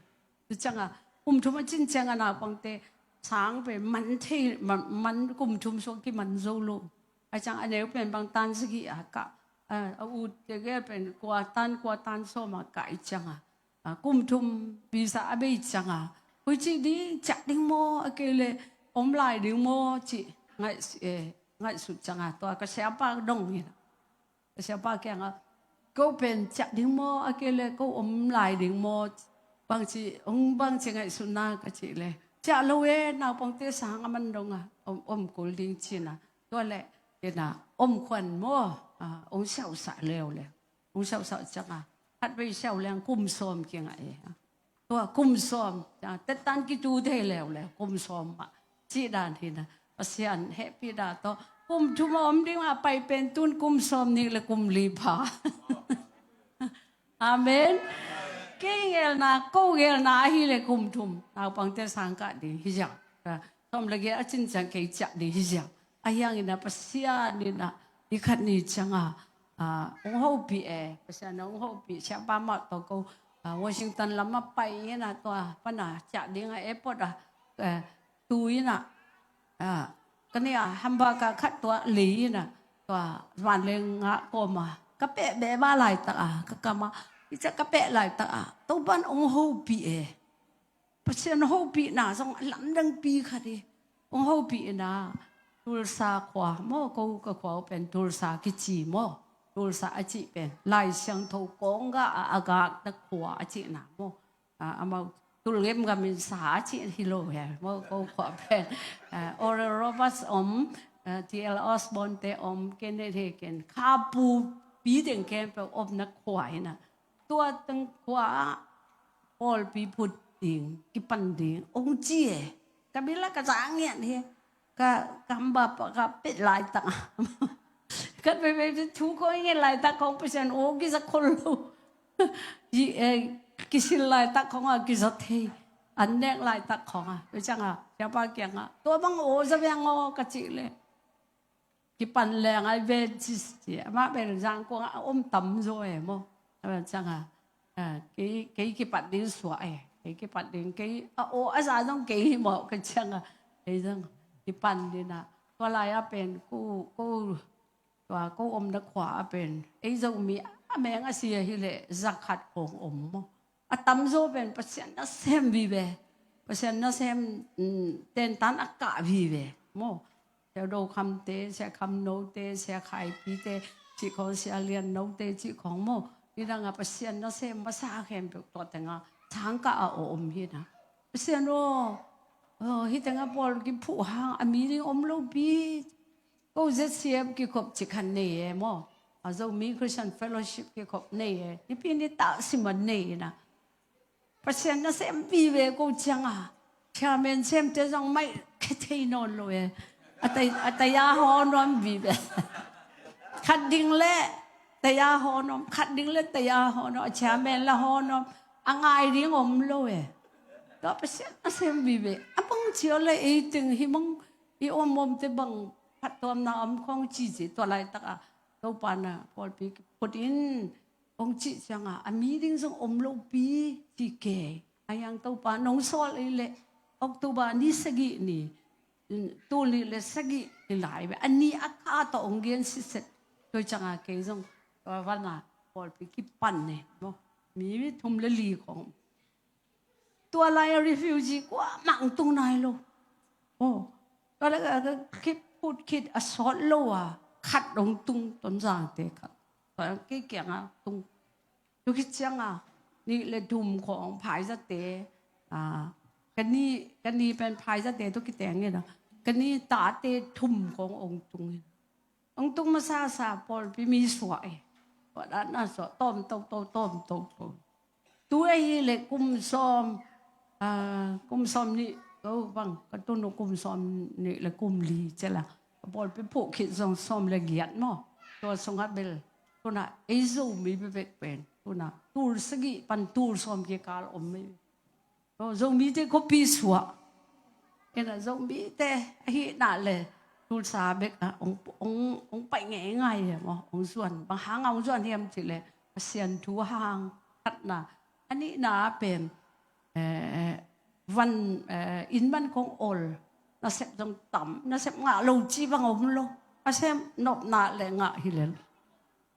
Tu cianga kum thum a cin cianga naupangte sang pen man thei man kum thum suak kiman zo lo. A ciang a neu pen bang tan sagih a kah a ut tegel pen kua tan kua tan sawm a kah i cianga kum thum pisa a bei cianga koi cih ding ciah ding maw a kei le om lai ding maw cih ngaihsut cianga tua ka siapa dong hi na. Ka siapa kiangah ko pen ciah ding maw a kei le ko om lai ding maw bangci ong bangci ngaihsutna ka cih le ciah lo e naupangte sang a man dongah om kul ding cina tua le kena om khuan maw ong siauhsah leuleu ong siauhsah cianga khat vei siau leng kum sawm kingah e. Tua kum sawm tetan kitu thei leuleu kum sawm mah cih dan hi na. Pasian hehpihna tawh kum thum a om ding a pai pen tun kum sawm nih le kum li pha. Amen. Kei gelna ko gelna ahi le kum thum naupangte sang kah ding hi ziang. Sawm le giat a cin ciang kei ciah ding hi ziang. A hiangin a Pasian in a ni khat ni cianga ong hopih e Pasian ong hopih siapa mah tawh ko Washington lam a pai ina tua pana ciah ding a airport a tu ina ka nia hamba ka khat tua lei ina tua vanleng ngah kawma ka peh beh ba laitak a ka kama i ciah ka peh laitak a Topan ong hopih e. Pasian hopihna zong a lamdangpi khat hi. Hong hopih ina Tulsa khua maw ko ka khua uh pen Tulsa kici maw Tulsa a cih pen Lai Siangtho kongga a a gakna khua a cihna maw amau tulngem gamin sa a cih hi lo he maw ko khua pen Oral Roberts om T L Osborn te om Kenneth Hagin khapu pi deng khempeuh omna khua ina tua teng khua ah pawlpi phut ding kipan ding ong ci e. Ka bil ah ka za ngiat hi. Ka hamba pa ka pet laitak ah Kan veivei thu khong i ngen laitak khong Pasian aw kiza khol lo. Kisil laitak khong a kiza thei. An nek laitak khong a, tua ciang a siapa kiangah tua bang aw za veng aw ka cih leh kipan leng a i ven ci ci. Amah bel Zangkong ah a om tamzaw e maw. A tua ciang a kei kipat ding suah e, kei kipat ding, kei a aw a za zong kei hi mawh ka ciang a, kei zong kipan ding a. Tua lai a pen ko ko tua ko omna khua a pen ei Zomi a meng a si ahileh zakhat khong om maw. A tamzaw pen Pasian nasem vive. Pasian nasem tentan a kah vive maw. Sia Do Kham te, Sia Kham No te, Sia Khai Pi te cih khong, Sia Lian No te cih khong maw. Nidang a Pasian nasem masa khempeuh tua teng a sangkah a om hi na. Pasian aw, hih teng a pawl kiphuh hang a mi ding om lo pi. Ko Z C F kikhop cih khat nei e maw. A Zomi Christian Fellowship kikhop nei e. Nipi ni tah siman nei na. Pasian nasem vive ko ciang a, chairman semte zong maih khe thei nawn lo e. A taya haw nuam vive. Khat ding le taya haw nuam, khat ding le taya haw nuam, a chairman la haw nuam. A ngai ding om lo e. Tua Pasian nasem vive. A bang cia le ei teng hi mang i om om te bang phattuamna om khong ci ci. Tua laitak a Topa na pawlpi kiphut in hong cih ciang a, a mi ding zong om lo pi ci kei. A hiang Topa nong sawl ei leh October ni sagih ni, tul nih le sagih ni lai ve. A ni a kha tawh hong gen siset. Tua ciang a kei zong tua van a pawlpi kipan ne maw. Mi thum le li khong. Tua lai a refugee kuamah hong tung nai lo. Aw, tua lai a kiphut khit a sawt lo a khat hong tung, Tonzangte khat. Tua kei kiangah tung. Tua khit ciang a nih le thum khong phaizate, a, ka ni, ka ni pen phaizate tua kiteng in a, ka ni tate thum khong hong tung in. Hong tung masasa pawlpi mi suah e. Tua dan a suah tawm toto, tawm toto. Tu ahileh kum sawm, a, kum sawm nih, ko bang ka tun uh kum sawm nih le kum li ci la. Ka pawlpi phuh khit zong sawm le giat maw. Tua sungah bel tuna ei Zomi bekbek pen tuna tul sagih pan tul sawm kikal om hi. Aw, Zomite khuapi suah. Ina Zomite ahihna le Tulsa bek a hong, hong, hong pai ngeingai e maw, hong zuan. Bang hang a hong zuan hiam cih leh Pasian thu hang khatna. A nihna pen, eh, van, eh, inn man khong ol, nasep zong tam, nasep ngah lo ci bang om lo. A sem nopna le ngah hi lel.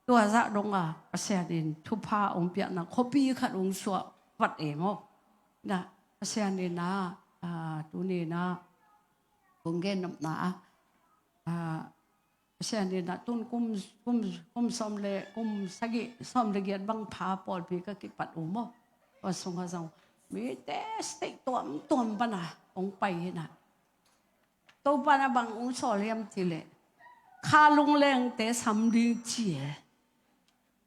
Tua zah dong a Pasian in thupha hong piakna khuapi khat hong suah vat e maw. Na Pasian in a, a, tuni in a kong gen nopna a, a, Pasian in a tun kum, kum, kum sawm le, kum sagih, sawm le giat bang pha pawlpi ka kipat uh maw. Tua sungah zong mite state tuamtuam pan a hong pai hi na. Topa na bang hong sawl hiam cih leh kha lunglengte sam ding ci e.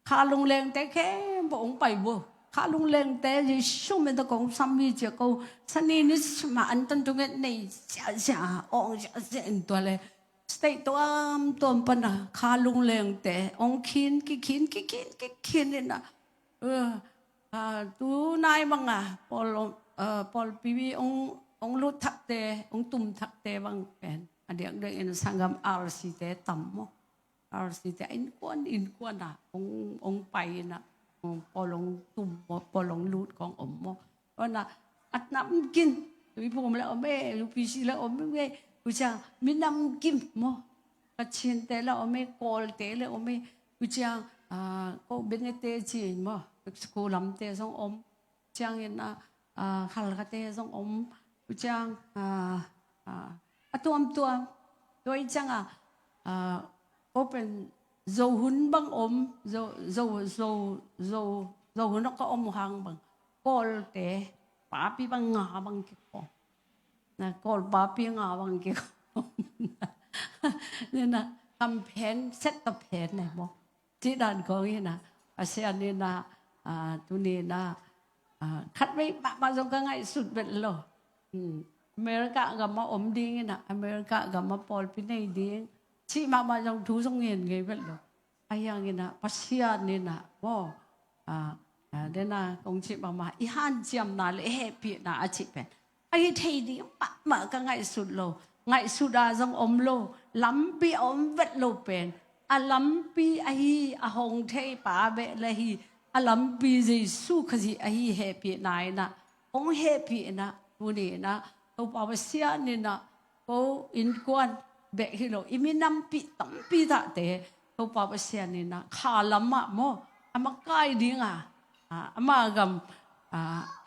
Kha lunglengte khempeuh hong pai bo. Kha lunglengte Jesu min tawh kong sam hi ci a ko. Sani ni sima an tan thunget nei ziahziah, awng ziahziah in tua le state tuamtuam pan a kha lunglengte hong khin, kikhin, kikhin, kikhin in a. A, tunai bang a pawl, a, pawlpi hong, hong lut thakte, hong tum thakte bang pen a diakdiak in sanggam R C te tam maw. R C te innkuan innkuan a hong, hong pai in a, hong pawl hong tum maw, pawl hong lut khong om maw. Tua na a namkim, Tuiphum le om e, U P C le om e, tua ciang mi namkim maw. Kachinte le om e, Kawlte le om e, tua ciang, a, ko Benete ci maw, Mexico lamte zong om, ciangin a, a, Halkhate zong om, tua ciang, a, a, a tuamtuam, tua i ciang a, a, ko pen Zo hun bang om, Zo, Zo, Zo, Zo, Zo hun a ka om hang bang, Kawlte, papi bang nga bang kikhong. Na Kawl papi nga bang kikhong. Ni na kam phen, set ta phen ne maw. Cih dan khong hi na. Pasian in a, a, tuni in a, a, khatvei mahmah zong ka ngaihsut bet lo. Hmm. America gam a om ding in a, America gam a pawlpi nei ding. cih mahmah zong thu zong ngen ngei vet lo. Ahi hangin ah Pasian in ah maw, ah, ah, den a kong cih mahmah, i hanciamna le i hehpihna a cih pen ahi thei ding mahmah ka ngaihsut lo. Ngaihsut a zong om lo, lampi a om vet lo pen a lampi ahi, a hong thei pa beh le hi, a lampi Jesu Khazih ahi hehpihna in ah, hong hehpihna, tuni in ah Topa Pasian in ah ko innkuan bek hi lo, i minampi tampi tahte Topa Pasian in ah kha lam ah maw, a makai ding a, a, ama gam, a,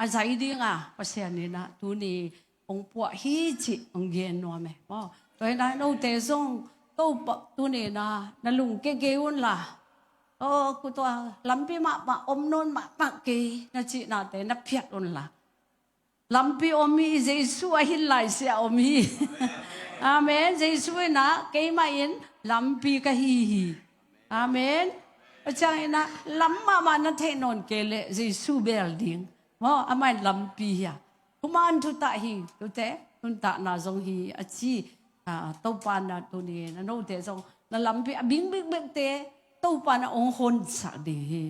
a zai ding a Pasian in ah tuni hong puah hi cih hong gen nuam e maw. Tua hi na note zong Topa tuni in ah na lungkia kei un la, aw, ku tua lampi mahmah om nawn mahmah kei na cihnate na phiat un la, lampi om hi, Jesu a hin lai sia om hi. Amen. Jesu in ah keimah in lampi ka hi hi. Amen. Tua ciangin ah lam mahmah na theih nawn kei leh Jesu bel ding maw, amah in lampi hi a. Thuman thutah hi, tute, thuntahna zong hi a ci. Ah, Topa in ah tuni na note zong na lampi a bing bekbekte Topa in ah hong honsak ding hi.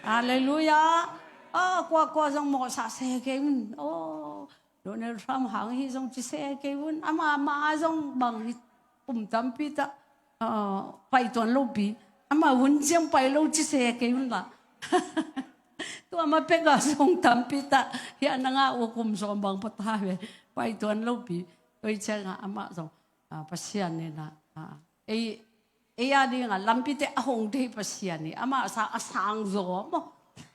Halleluiah. Ah, kuakua zong mawhsah se kei un. Oh, Donald Trump hang hi zong ci se kei un. Ama, ama zong bang hi kum tampi tah, ah, pai tuan lopi. Ama hun ciang pai lo ci se kei un la. Tua ma pek a zong tampi tah hi a, na ngah uh kum sawm bang pata ve, pai tuan lopi. Tua hi ciang a amah zong, ah, Pasian in ah, ah, ei, ei a ding a lampite a hong thei Pasian hi, amah sa a sang zaw maw.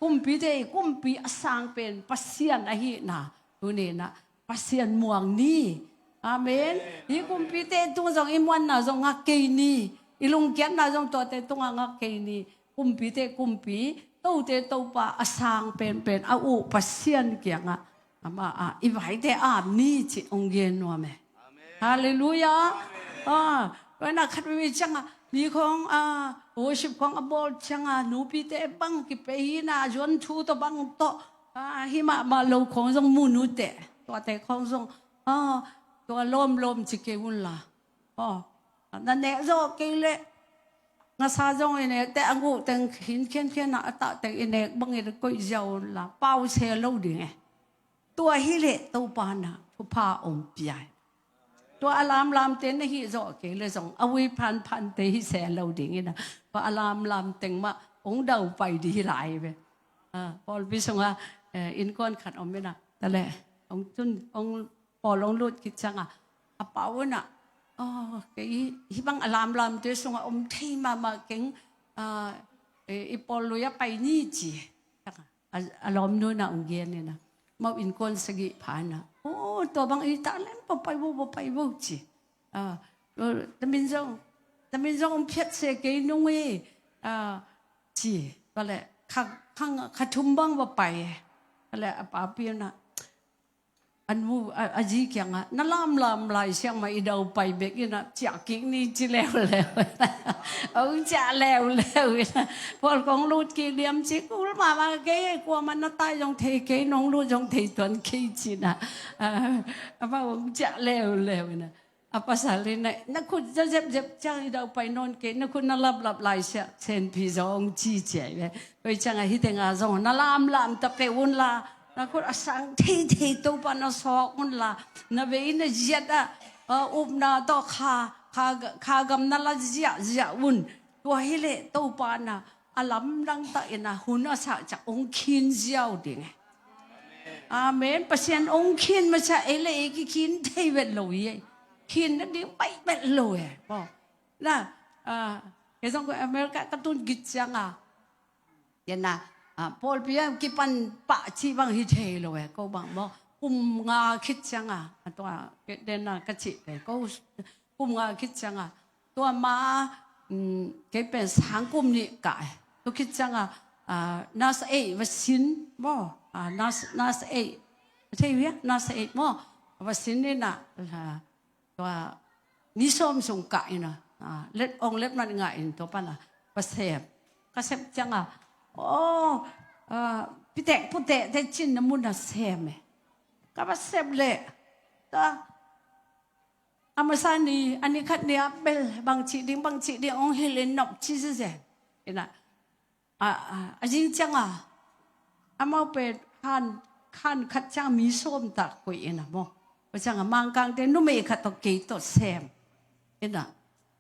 Kumpite i kumpi a sang pen Pasian ahihna tuni in ah Pasian muang ni. Amen. Hi kumpite tung zong i muanna zong ngak kei ni. I lungkiatna zong tuate tungah ngak kei ni. Kumpite kumpi, tote Topa a sang penpen a uh Pasian kiangah amah ah i vaite ap ni cih hong gen nuam e. Halleluiah. Ah, tua in ah khat veve ciangah mi khong, ah, worship khong a bawl ciangah nupite bang kipei hi na, zuan thu tawh bang tawh, ah, hi mahmah lo khong zong mu nuteh. Tuate khong zong, ah, tua lawmlawm ci kei un la. Aw, na nek zawh kei leh ngasa zong i nek teh, a nguh teng khin khiankhian ah a tah teng i nek bangin koih ziau un la, pau se lo ding e. Tua hi leh Topa in ah thupha hong pia hi. Tua a lamlamte na hih zawh kei leh zong a hui phanphante hi se lo ding in ah, tua a lamlam teng mah hong daupai ding hi lai ve. Ah, pawlpi sungah, eh, innkuan khat om in ah, ta leh hong tun, hong pawl hong lut khit ciangah a pa un ah, aw, kei hih bang a lamlamte sungah om thei mahmah keng, ah, eh, i pawl lui ah pai ni ci. A, a lawmnu in ah hong gen in ah, amau innkuan sagih pha in ah, aw, tua bang i ta leng va pai vo, va pai vo ci. Ah, na min zong, na min zong hong phiat se kei nung hi, ah, ci. Tua leh kha, kha, kha thum bang va pai. Tua leh a papi un ah, a nu, a, a zi kiangah, na lamlam lai siang mah i daupai bek in ah ciah kik ni ci leuleu. Hong ciah leuleu in ah, pawl kong lut kik diam ci, kul mahmah kei, kuamah na tai zong thei kei, nong lut zong thei tuan kei ci in ah. Ah, amah hong ciah leuleu in ah. A pasal in ah, na khut za zepzep ciang i daupai nawn kei, na khut na laplap lai siah, senpi zaw hong ci ciai ve. Tua hi ciangah hih tengah zong na lamlam ta peuh un la, na khut a sang theithei Topa na sawk un la, na vei na ziat ah, ah, upna tawh kha, kha, kha gam na la ziahziah un. Tua hi leh Topa in ah a lamdang takin ah hun a sah ciang hong khin ziau ding e. Amen. Pasian hong khin masa ei le ei kikhin thei vet lo hi. Khin nading pai vet lo e. Maw. Na, ah, kei zong ko America ka tun khit ciangah, ya na, ah, pawlpi ah kipan pah cih bang hi thei lo e. Ko bang maw, kum nga khit ciangah, a tua, kei den a ka cih te, ko kum nga khit ciangah tua ma, um, kei pen sang kum nih kah e. Tua khit ciangah, ah, nasa ei va sin maw. Ah, nas-, nasa ei. Thei via, nasa ei maw. Va sin in ah, ah, tua ni sawm sung kah in ah, ah, let, ong let man ngah in tua pan ah va sem. Ka sem ciangah, aw, ah, pitek putek te cin na mun ah sem e. Ka va sem leh, tua A masa ni, a ni khat ni ah bel bang cih ding, bang cih ding hong hilh in nop ci zezen. Ina, a, a, a zing ciangah amau pen khan, khan khat ciang mi sawm tak koih ina maw. Tua ciangah Mangkangte numei khat tawh kei tawh sem. Ina,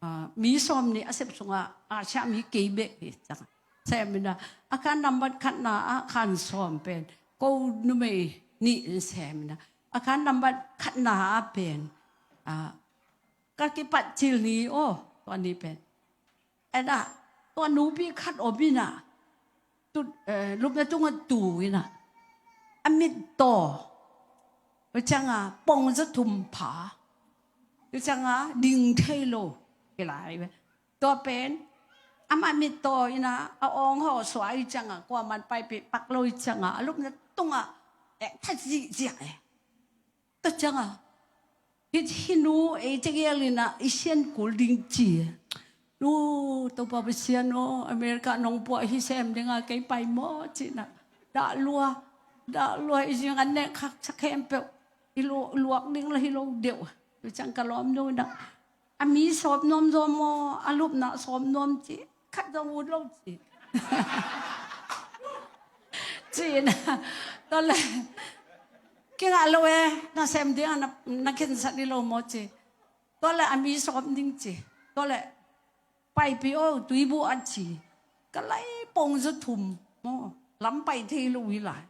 a, mi sawm nih a sep sungah a sia mi kei bek hi ciangah sem ina, a khan nambat khatna ah khan sawm pen ko numei nih in sem ina, a khan nambat khatna ah pen, a, ka kipat cil ni aw, tua ni pen. Ina, tua nupi khat om ina, tu, eh, lupna tungah tu ina, a mittaw, tua ciangah pongza thum pha, tua ciangah ding thei lo, kilai ve. Tua pen, amah mittaw ina, a awng hawh suah i ciangah, kuaman paipih pak lo i ciangah, a lupna tungah, eh, that zihziah eh. Tua ciangah, hi, hi nu, ei tegel ina, i sian kul ding ci. Nu, Topa Pasian aw, America nong puah hi sem dinga, kei pai maw, ci ina. Dah lua, dah lua, i zing an nek khak sa khempeuh. I lu-, luak ding la hi lo deuh. Tua ciang ka lawm nu ina. A mi sawp nuam zaw maw, a lupna sawp nuam ci, khat zong ut lo ci. Ci ina, tua le, kingah lo e, na sem ding a na, na khinsak dih lo maw ci. Tua le a mi sawp ding ci. Tua le, paipih aw, tuibuh a ci. Ka lai pongza thum maw, lam pai thei lo hi lai.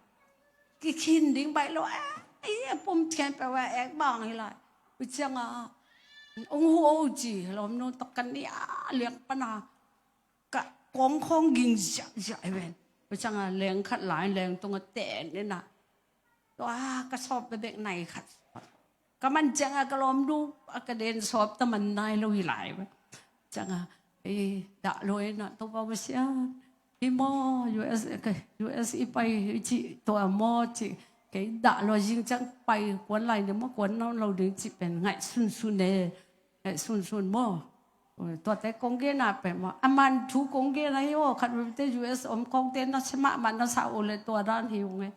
Kikhin ding baih lo, eh, i a pum thian peuh a ek bang hi lai. Tua ciangah, ong hu o ci, lawmnu tawh ka nia liang pana, ka kawng khawng ging ziahziah hi ven. Tua ciangah leng khat lai, leng tungah ten ina. Tua ka sawp bebek nai khat. Ka man ciangah ka lawmnu, a ka den sawp ta man nai lo hi lai ven. Ciangah, eh, dah lo ina, Topa Pasian. Hi maw, U S, U S i pai i cih tua maw cih. Kei dah lua zing ciang pai kuan lai ding maw, kuan nawn lo ding cih pen ngaih sunsun e. Ngaih sunsun maw. Tuate kong gen a pen maw. A man thu kong gen a hi aw, khat vete U S om kongte na sa mahmah na sa uh le tua dan hi ung e.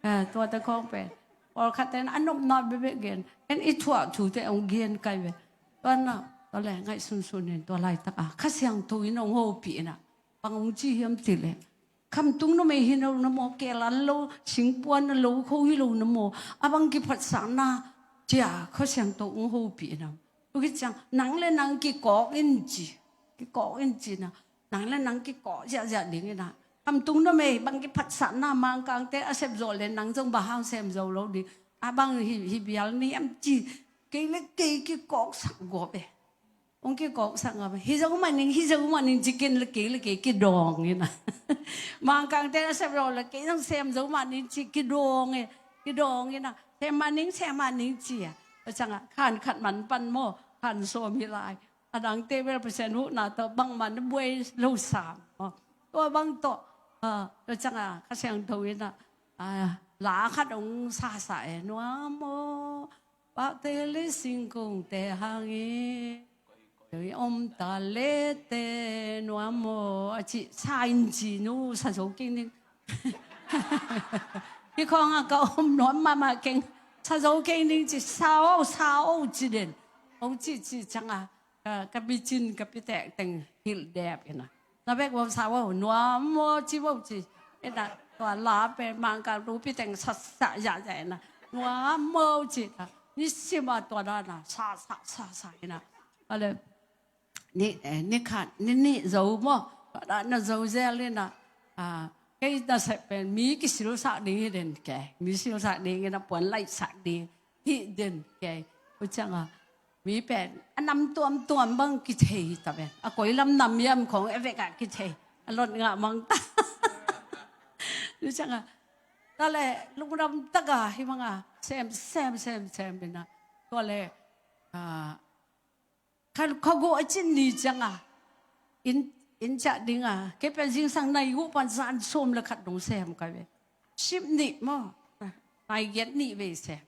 Eh, tuate kong pen. Pawlkhatte na a nopna bekbek gen. En i thuah thute ong gen kai ve. Tua na, tua le ngaih sunsun in tua laitak a Kha Siangtho in ong hopih ina. Bang hong ci hiam cih leh, khamtung numei hi lo na maw, keel an lo, singpuan a lo kho hi lo na maw, a bang kiphatsakna, cia Kha Siangtho hong hopih na. Tua khit ciang, nang le nang kikawk in ci, kikawk in ci na, nang le nang kikawk ziahziah ding ina. Khamtung numei bang kiphatsakna, Mangkangte a sep zawh le nang zong bang hang sem zo lo ding, a bang hi, hi bial ni am ci, kei le kei kikawksak gawp e. Hong kikawksak ngam. Hi zo mah ning, hi zo mah ning ci ken le kei le kei kidawng ina. Mangkangte a sem lo le kei zong sem zo mah ning ci kidawng e. Kidawng ina. Sem mah ning, sem mah ning ci a. Tua ciangah khan khat man pan maw, khan sawm hi lai. A dangte bel Pasian huhna tawh bangmah na buai lo sam maw. Tua bang tawh, ah, tua ciangah Kha Siangtho ina, ah, la khat hong sasa e, nuam maw. Pahte le singkungte hangin, koi om ta le te nuam maw, a ci sa in ci nu sa zo kei ning. Hi khawng a ka om nuam mahmah keng, sa zo kei ning ci, sa o, sa o ci den. Hong ci ci ciangah, ka, ka bicin, ka pitek teng hilh dep ina. Na bek bawm sa vo, nuam maw ci vo ci. Ina, tua la pen Mangkang tupi teng sa, sa, ya, ya, ina. Nuam maw ci ta. Ni sima tua dana, sa, sa, sa, sa, ina. Ale, ni, eh, ni khat, ni, ni zo maw. Tua dana zo zel ina. Ah, kei na sep pen, mi kisilsak ding hi den ke. Mi silsak ding ina, puan laihsak ding hi den ke. Tua ciangah, mi pen a nam tuamtuam bang kithei hi ta pen. A koi lam nam hiam khong e vek ah kithei. A lot ngah mang ta. Tua ciangah, tua le lungdam tak a hi mang a sem, sem, sem, sem ina. Tua le, ah, kha, kha guh a cin ni ciangah, inn, inn ciah ding a, kei pen zingsang nai guh pan zan sawm le khat dong sem ka ve. Sip nih maw, nai giat nih vei sem.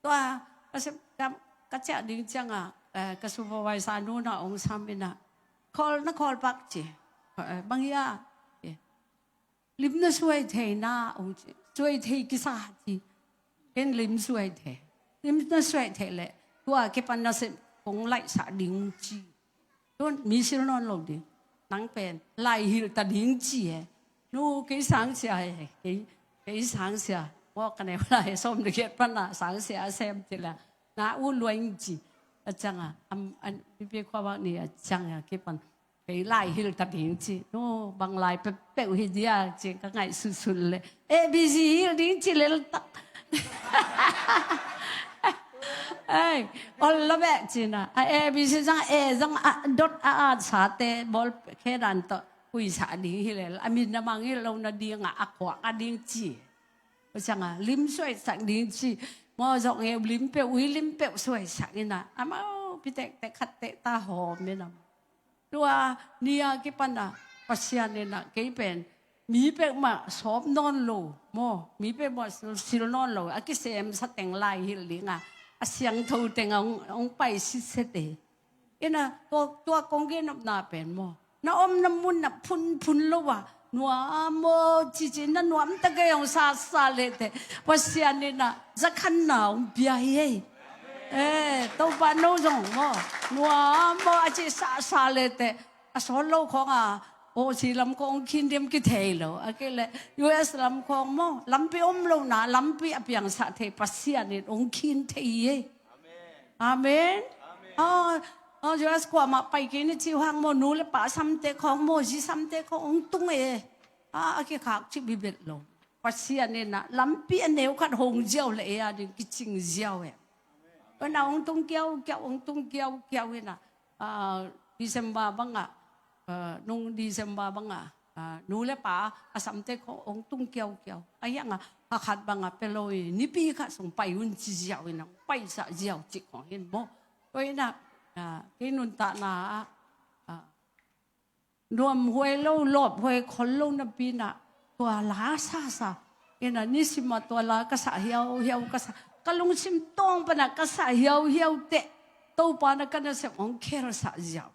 Tua, ka sem, ka, ka ciah ding ciangah, eh, ka supervisor nu na ong sam ina. Khawl na khawl pak ci. Eh, bang hia? Eh, lim na suai thei na, ong ci. Suai thei kisa ci. Ken lim suai thei. Lim na suai thei le. Tua kei pan na sem, kong laihsak ding ci. Tun mi sil nawn lo ding. Nang pen lai hilh ta ding ci e. Nu kei sangsia e, kei, kei sangsia. Mawk ka neu lai sawm le giat pan a sangsia a sem ci la. Na u luai ci. A ciang a, am, an, pipi khua bak ni a ciang a kipan. Kei lai hilh ta ding ci. Nu, bang lai peuhpeuh hi dia ci ka ngaihsutsut le. A B C hilh ding ci lel tak. Ei, ol lo beh ci na. A, A B C zang, A zang, a, dot a, a, sate, bawl khe dan tawh. Huisa ding hi lel. A min na mang hilh lo na ding a, a khuak a ding ci. Ua ciang a, lim suaisak ding ci. Maw zawh ngeu lim peuh, ui lim peuh suaisak ina. Amau, pitek, tek khat tek ta hawm ina. Tua ni a kipan a Pasian in a kei pen mi peuhmah sawp nawn lo maw, mi peuhmah sil, sil nawn lo a kisemsa teng lai hilh ding a, a siangtho teng a hong, hong pai sitset e. Ina tua, tua kong gen nopna pen maw, na omna mun a phunphun lo a nuam maw cici na nuam ta kei hong sasa le te Pasian in a zakhanna hong pia hi ei. Eh, Topa no zong maw, nuam maw a ci sasa le te a sawl lo khawng a, Aussie lam khawng hong khin diam kithei lo. A kei le U S lam khawng maw, lampi om lo na, lampi a piangsak thei Pasian in hong khin thei hi ei. Amen. Ah, ah, U S kuamah pai kei ni ci hang maw, nu le pa samte khawng maw, zi samte khawng hong tung e. Ah, a kikhak ci bibet lo. Pasian in a lampi a neu khat hong ziau le e a ding kicing ziau e. Tua na hong tung kiaukiau, hong tung kiaukiau ina, ah, December bangah, ah, nung December bangah, ah, nu le pa a samte khawng hong tung kiaukiau. A hiang a, a khat bangah pia lo i, nipi khat sung pai un ci ziau ina, hong paisak ziau ci khawng hin maw. Tua ina, ah, kei nuntakna ah, ah, nuam huai lo, lawp huai khol lo napi na, tua la sasa. Ina nisim a tua la ka sa hiauhiau ka sa. Ka lungsim tawng pana ka sa hiauhiau teh. Topa na ka nasep hong khelsak ziau.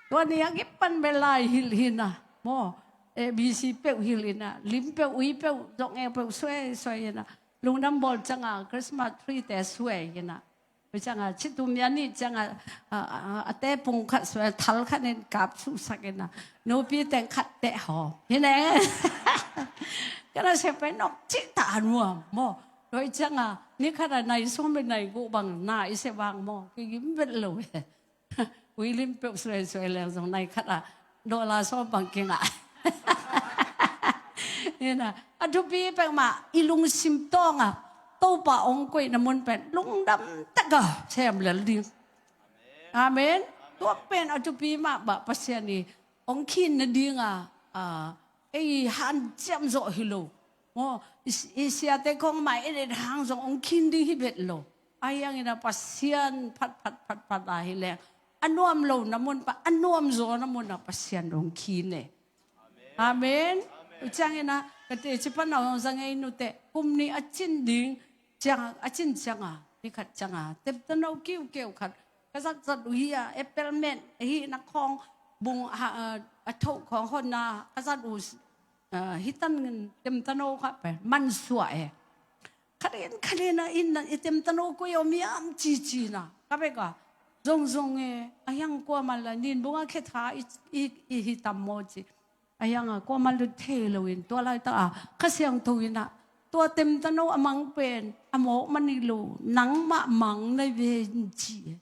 Tua ni a kipan bel lai hilh hi na. Maw, A B C peuh hilh hi na. Lim peuh, ui peuh, zong e peuh, suai, suai hi na. Lungdam bawl ciang a, Christmas tree te suai hi na. Tua ciang a, citum ya ni ciang a, a, a, a te pung khat suai, thal khat nin kap suhsak in a, nupi teng khat teh hawm. Hi ne. Ka nasep pen nok cih ta a nuam maw. Tua ciang a, ni khat a nai sawm le nai guk bang na i se bang maw. Kigim vet lo e. Ui lim peuh suai suai leng zong nai khat a dollar sawm bang kingah. Ina, a thupi peuhmah i lungsim tawng a Topa hong koihna mun pen lungdam tak a sem lel ding. Amen. Tua pen a thupi mah bah Pasian i hong khin nading a, a, ei hanciam zawh hi lo. Maw, i, i siate khong mai en et hang zong hong khin ding hi bet lo. A hiang in a Pasian phat, phat, phat, phat a hi leng. A nuam lo na mun pan, a nuam zaw na mun a Pasian hong khin e. Amen. U ciang in a, ka te ci pan a hong zang ei nu te, kum ni a cin ding, ciang a, a cin ciang a, ni khat ciang a, tep ta no kiu kiu khat, ka zat zat uh hi a, apple ment, hi na khong, bung, ha, a, a thoh khong hon na, ka zat uh, a, hi tan ngin tem ta no kha pen, man suah e. Khat in, khat in a, in na, i tem ta no koi om hiam ci ci na, ka bek a, zong zong e, a hiang kua man la, nin bung a khe tha, i, i, i hi tam maw ci. A hiang a, kua man lut thei lo in, tua lai ta a, ka siang tho in a, tua tem ta no a mang pen, a mawk man i lo, nang mah mang na ve in ci e.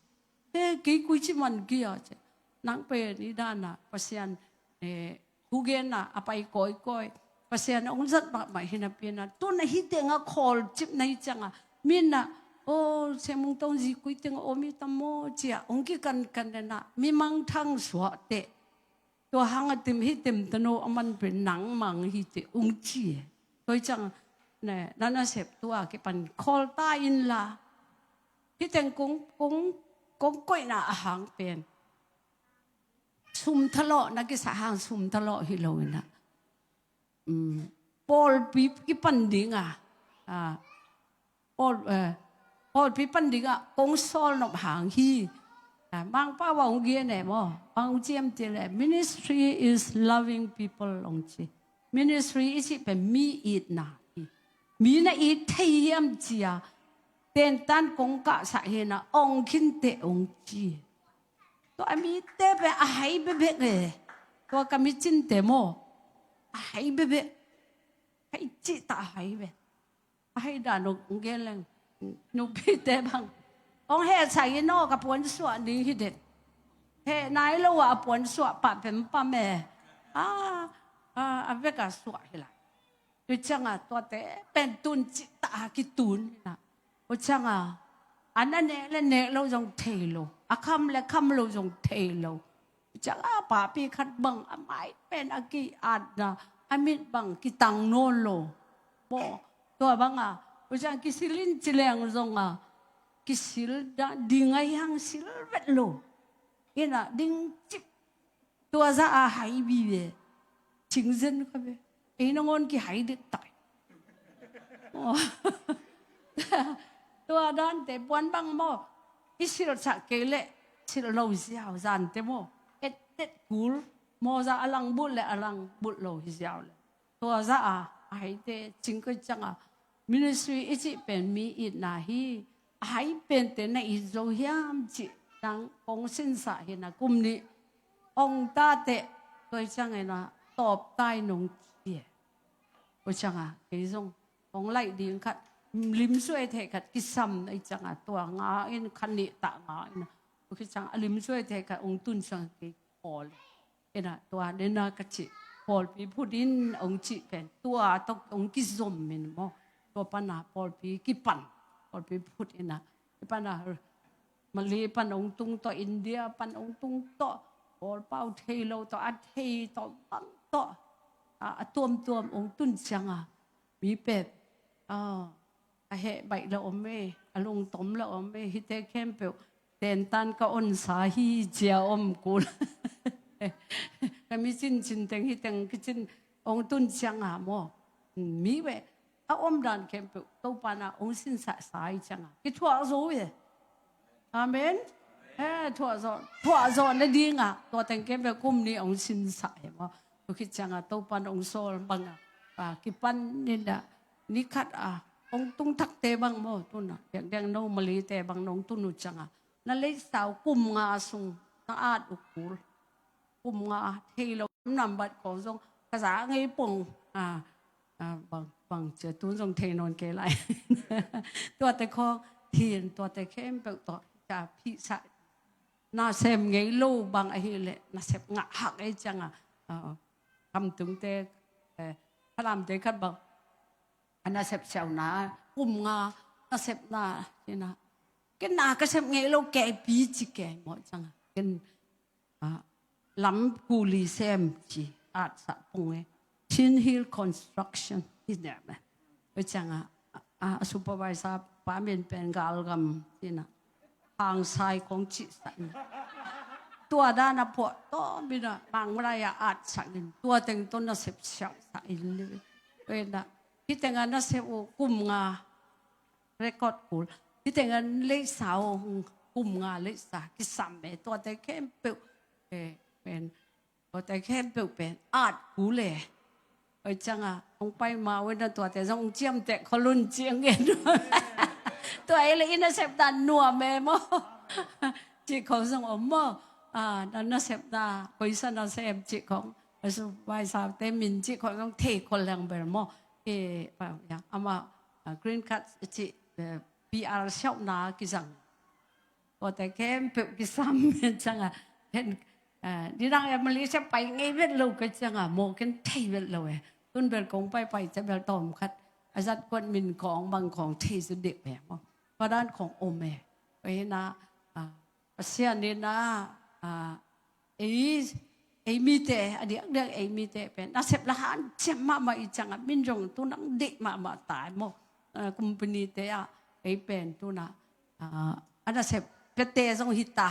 He, kei kui ci man kia ci. Nang pen i dan a, Pasian, eh, thu gen a, a pai kawikawi. Pasian a hong zat mahmah hi napi in a. Tun a hi teng a khawl cip na hi ciang a. Min a, o, Semung Tong zi kui teng a om hi tam maw ci a. Hong kikankan den a. Mi mangthang suah teh. Tua hang a tim hi tim tano a man pen nang mang hi teh ung ci e. Tua hi ciang ne, na nasep tua kipan khawl ta in la. Hi teng kong, kong, kong koihna a hang pen. Sum thalawh, na kisa hang sum thalawh hi lo in a. Um, pawlpi kipan ding a. Ah, Pawl, eh, pawlpi pan ding a kong sawl nop hang hi. Ah, Mangpau a hong gen e maw. Hong ciam ci le, ministry is loving people hong ci. Ministry i cih pen mi itna hi. Mi na it thei hiam ci a. tentan kong kahsak hi na, ong khinte ong ci. Tua a mite pen a hai bebek e. Tua ka micinte maw, a hai bebek. Hai cihtak a hai bek. A hai dan ong gen leng, nupite bang, ong hehsak in aw, ka puan suah ding hi den. Heh nai lo a, a puan suah pah pempam e. A, a, a vek a suah hi lai. Tua ciangah tuate pen tun cihtak a kitun hi na. Tua ciangah a na nek le nek lo zong thei lo, a kham le kham lo zong thei lo. Tua ciangah papi khat bang a mai pen a ki-atna, a mit bang kitang nawn lo. Maw, tua bangah tua ciang kisil in ci leng zongah kisil dah ding a hiang sil vet lo. Ina ding cip. Tua zah a hai vive. Cingzen kha ve. Ei nangawn kihai dek tak. Aw. Tua dante puan bang maw, i silhsak kei leh silh lo ziau, zante maw, et et kul. Mawza a lang bulh le a lang bulh lo hi ziau le. Tua zah a, a haite cing koi ciangah, ministry i cih pen mi itna hi, a hai pente na it zo hiam cih nang kong sinsah hi na, kum nih ong tateh, tua ciangah ina tawp tai nong ci e. Tua ciangah kei zong kong laih ding khat, limsuai thei khat kisam na i ciangah, tua nga in khan nih tah nga ina, tua khit ciangah a limsuai thei khat ong tun ciangah kei kawl. Ina tua nena ka cih, pawlpi phut in ong cih pen tua tawh ong kizom in maw. Tua pana pawlpi kipan, pawlpi phut ina, kipana Malay pan ong tung tawh, India pan ong tung tawh, pawlpau thei lo tawh, a thei tawh, bang tawh, a, a tuamtuam ong tun ciangah mi pep, a, a heh baih lo om e, a lungtom lo om e, hite khempeuh tentan ka onsa hi cia om kul. Ka mi cincin teng hi teng kicin ong tun ciangah maw, mi ve a omdan khempeuh Topa na ong sinsahsa hi ciangah kithuah zo e. Amen. He, thuah zawh, thuah zawh nadingah tua teng khempeuh kum nih ong sinsah hi maw. Tua khit ciangah Topa na ong sawl bangah, a, kipan ninah, ni khat a ong tung thakte bang maw, tuna biakdiak no Malay-te bang nong tun uh ciangah na leisau kum nga sung na at uh kul. Kum nga thei lo nambat khawng zong ka za ngei pong. A, a, bang, bang cia tun zong thei nawn kei lai. Tuate khawng thin, tuate khempeuh tawh ca phihsah. Nasem ngei lo bang ahileh nasep ngah hak ei ciangah, a, kamtungte, eh, Falamte khat bang a nasep siauna kum nga nasepna hi na. Ken na ka sep ngei lo, kei pi ci kei mawh ciangah ken, a, lam kuli sem ci, atsah pong e. Chin Hill Construction hi ne me. Tua ciangah, a, a, a supervisor pa min pen Galgam hi na. Hangsai kong cihsak in. Tua dan a puah tawm in a, Mang Malai a atsak in. Tua teng tawh nasep siausak in. Tua in a, hih tengah nasep uh kum nga record kul. Hih tengah leisa uh kum nga leisa kisam e. Tuate khempeuh, eh, pen, tuate khempeuh pen at kul e. Oi ciangah hong pai ma uh in a, tuate zong hong ciamteh khol un ci hong gen. Tua ei le i nasep dan nuam e maw. Cih khawng zong om maw. A, na nasepna koisa nasem cih khawng, a, supervisor-te min cih khawng zong thei khol leng bel maw. E, pa, ya, amah, a, green card cih, eh, P R siauhna kizang. Tuate khempeuh kisam ciangah, hen, eh, nidang e Malaysia pai ngei vet lo ka ciangah, maw ken thei vet lo e. Tun bel kong paipai ciah bel tawm khat a zat kuat min khawng bang khawng thei zaw deuh e maw. Tua dan khawng om e. Tua hi na, a, Pasian in a, a, ei, ei mite, a diakdiak ei mite pen nasep la hanciam mahmah i ciangah, min zong tu nang deih mahmah tai maw. A, company-te ah ei pen tu na, a, a nasep piate zong hi ta,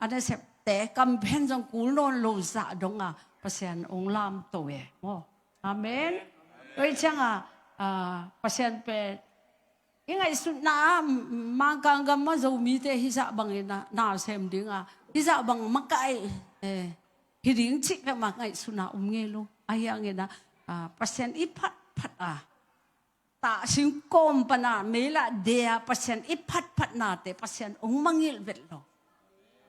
a nasepte kam pen zong kul nawn lo zah dongah Pasian hong lamto e maw. Amen. Tua hi ciangah, a, Pasian pen i ngaihsutna ah, Mangkang gam ah Zomite hizah bangin a nasem dingah, hizah bang makaih, eh, hi ding cih peuhmah ngaihsutna om ngei lo. Ahi hangin a, a, Pasian i phatphat a, tah singkawm pana meilah de-a Pasian i phatphatnate Pasian hong mangngilh vet lo.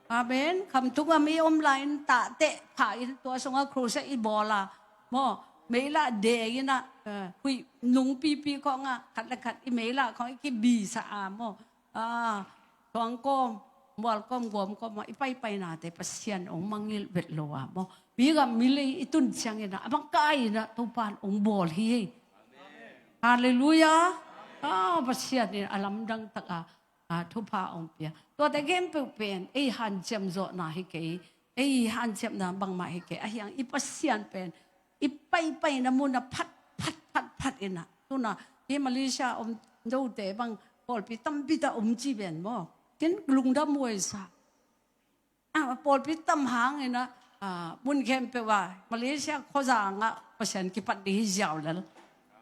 Amen. Khamtung a mi om lai-in tahteh pha in tua sungah crusade i bawl a maw, meilah de in ah, eh, huih nung pipi khawngah khat le khat i meilah khawng i kibisa a maw, ah, tuangkawm, mualkawm, guamkawm ah i paipainate Pasian hong mangngilh vet lo a maw, mi gam mi lei i tun ciangin ah a makaih in ah Topa in hong bawl hi. Halleluiah. Ah, Pasian in a lamdang tak a, ah, thupha hong pia. Tuate khempeuh pen ei hanciam zawhna hi kei, ei hanciamna bangmah hi kei, ahi hang i Pasian pen i paipaina mun ah phat phat phat phat in ah, tu-in ah hih Malaysia om note bang pawlpi tampi tak om ci ven maw, ken lungdam huai sa. Ah, pawlpi tam hangin ah, ah, mun khempeuh ah Malaysia khuazang ah Pasian kipat ding hi ziau lel.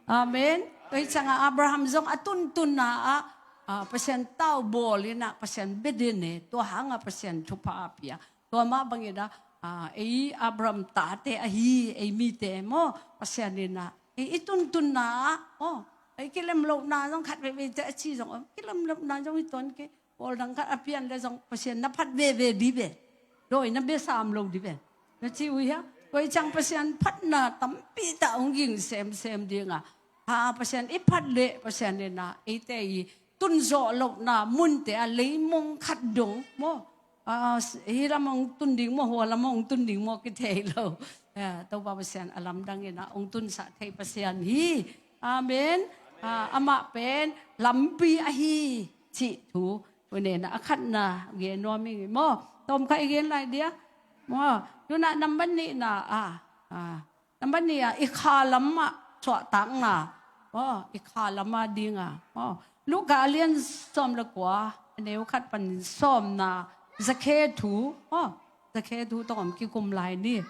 Amen. Tua hi ciangah Abraham zong a tuntunna ah, ah, Pasian tau bawl in ah Pasian bia den e, tua hangah Pasian thupha a pia. Tua mah bangin ah, ah, ei Abraham tate ahi ei mite maw, Pasian in ah ei i tuntunna ah maw, ei kilemlohna zong khat veivei te a ci zong om, kilemlohna zong hi tuan kei. Pawl dang khat a pian le zong Pasian na phat veve dih ve. Dawi na bia sam lo dih ve, na ci uh hia? Tua hi ciang Pasian phatna tampi tak hong ging semsem ding a, ha, Pasian i phat leh Pasian in ah eite i tun zawh lohna munte ah leimong khat dong maw, ah, hih lam hong tun ding maw, hua lam hong tun ding maw kithei lo. Ah, Topa Pasian a lamdang in ah hong tunsak thei Pasian hi. Amen. Ah, amah pen lampi ahi cih thu. Tuni-in ah a khatna gen nuam ing maw. Tawmkhat i gen lai dia maw. Tu-in ah nambat nihna ah, ah, nambat nih ah i kha lamah suahtakna maw, i kha lamah ding a maw. Luka a lian sawm le kua, a neu khat panin sawmna, Zakhe thu maw. Zakhe thu tawh om kikum lai ni.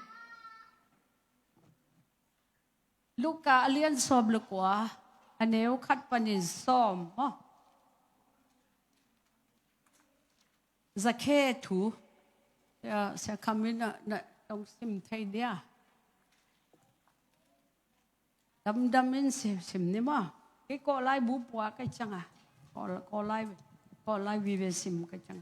Luka a lian sawm le kua, a neu khat panin sawm maw. Zakhe thu. Sia, Sia Kham in na, na tong sim thei dia. Damdam in sim, sim ni maw. Kei Kawlai bu pua ka ciang a. Kawl, Kawlai, Kawlai vive sim ka ciang.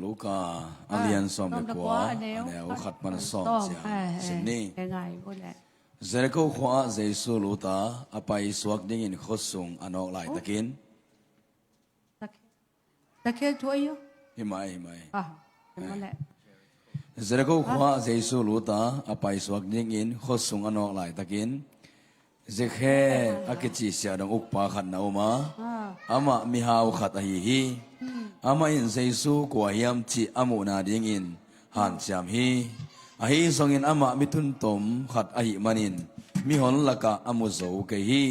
Luka a lian sawm le kua, a neu khat pan sawm ciang sim ni. Jeriko khua ah Jesu lut a, a paisuak dingin khuasung a nawk laitakin. Zakhe thu ahi uh. Hi mai, hi mai. Jeriko khua ah Jesu lut a, a paisuak dingin khuasung a nawk laitakin, Zakhe a kici siahdong ukpa khat na om a, amah mihau khat ahi hi. Amah in Jesu kua hiam cih a muhna dingin hanciam hi. Ahi zongin amah mi tuntom khat ahih manin mihon lakah a mu zo kei hi.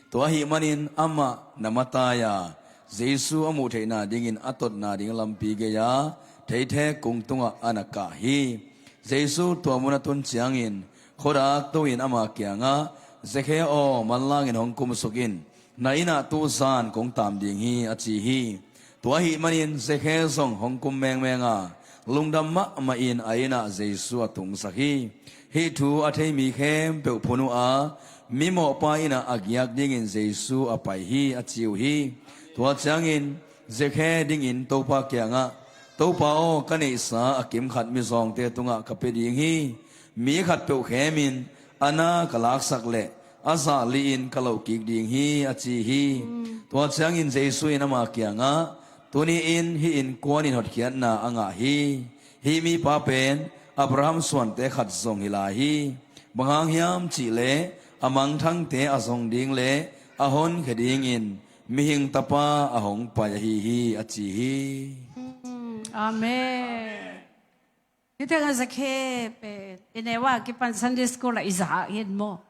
Tua ahih manin amah na matai a, Jesu a muh theihna dingin a totna ding lampi gei-a theithek kung tungah a na kah hi. Jesu tua mun a tun ciangin khuadak to-in ama kiangah, Zakhe aw, manlangin hong kumsuk in, na innah tuzan kong taam ding hi, a ci hi. Tua ahih manin Zakhe zong hong kum mengmeng a, lungdam mahmahin a innah Jesu a tungsak hi. Hih thu a thei mi khempeuh phun uh a, mimawhpa innah a giak dingin Jesu a pai hi, a ci uh hi. Tua ciangin Zakhe dingin Topa kiangah, Topa aw, ka neihsa a kimkhat mizawngte tungah ka pia ding hi. Mi khatpeuh khemin a na ka laksak leh a zah lihin ka loh kik ding hi, a ci hi. Tua ciangin Jesu in ama kiangah, tuni-in hih innkuan in hotkhiatna a ngah hi. Hih mipa pen Abraham suante khat zong hi lai hi. Bang hang hiam cihleh a mangthangte a zong ding le a honkhia dingin Mihing Tapa a hong pai ahi hi, a ci hi. Amen. Hih tengah Zakhe pen i neu a kipan Sunday school ah i zak hi maw.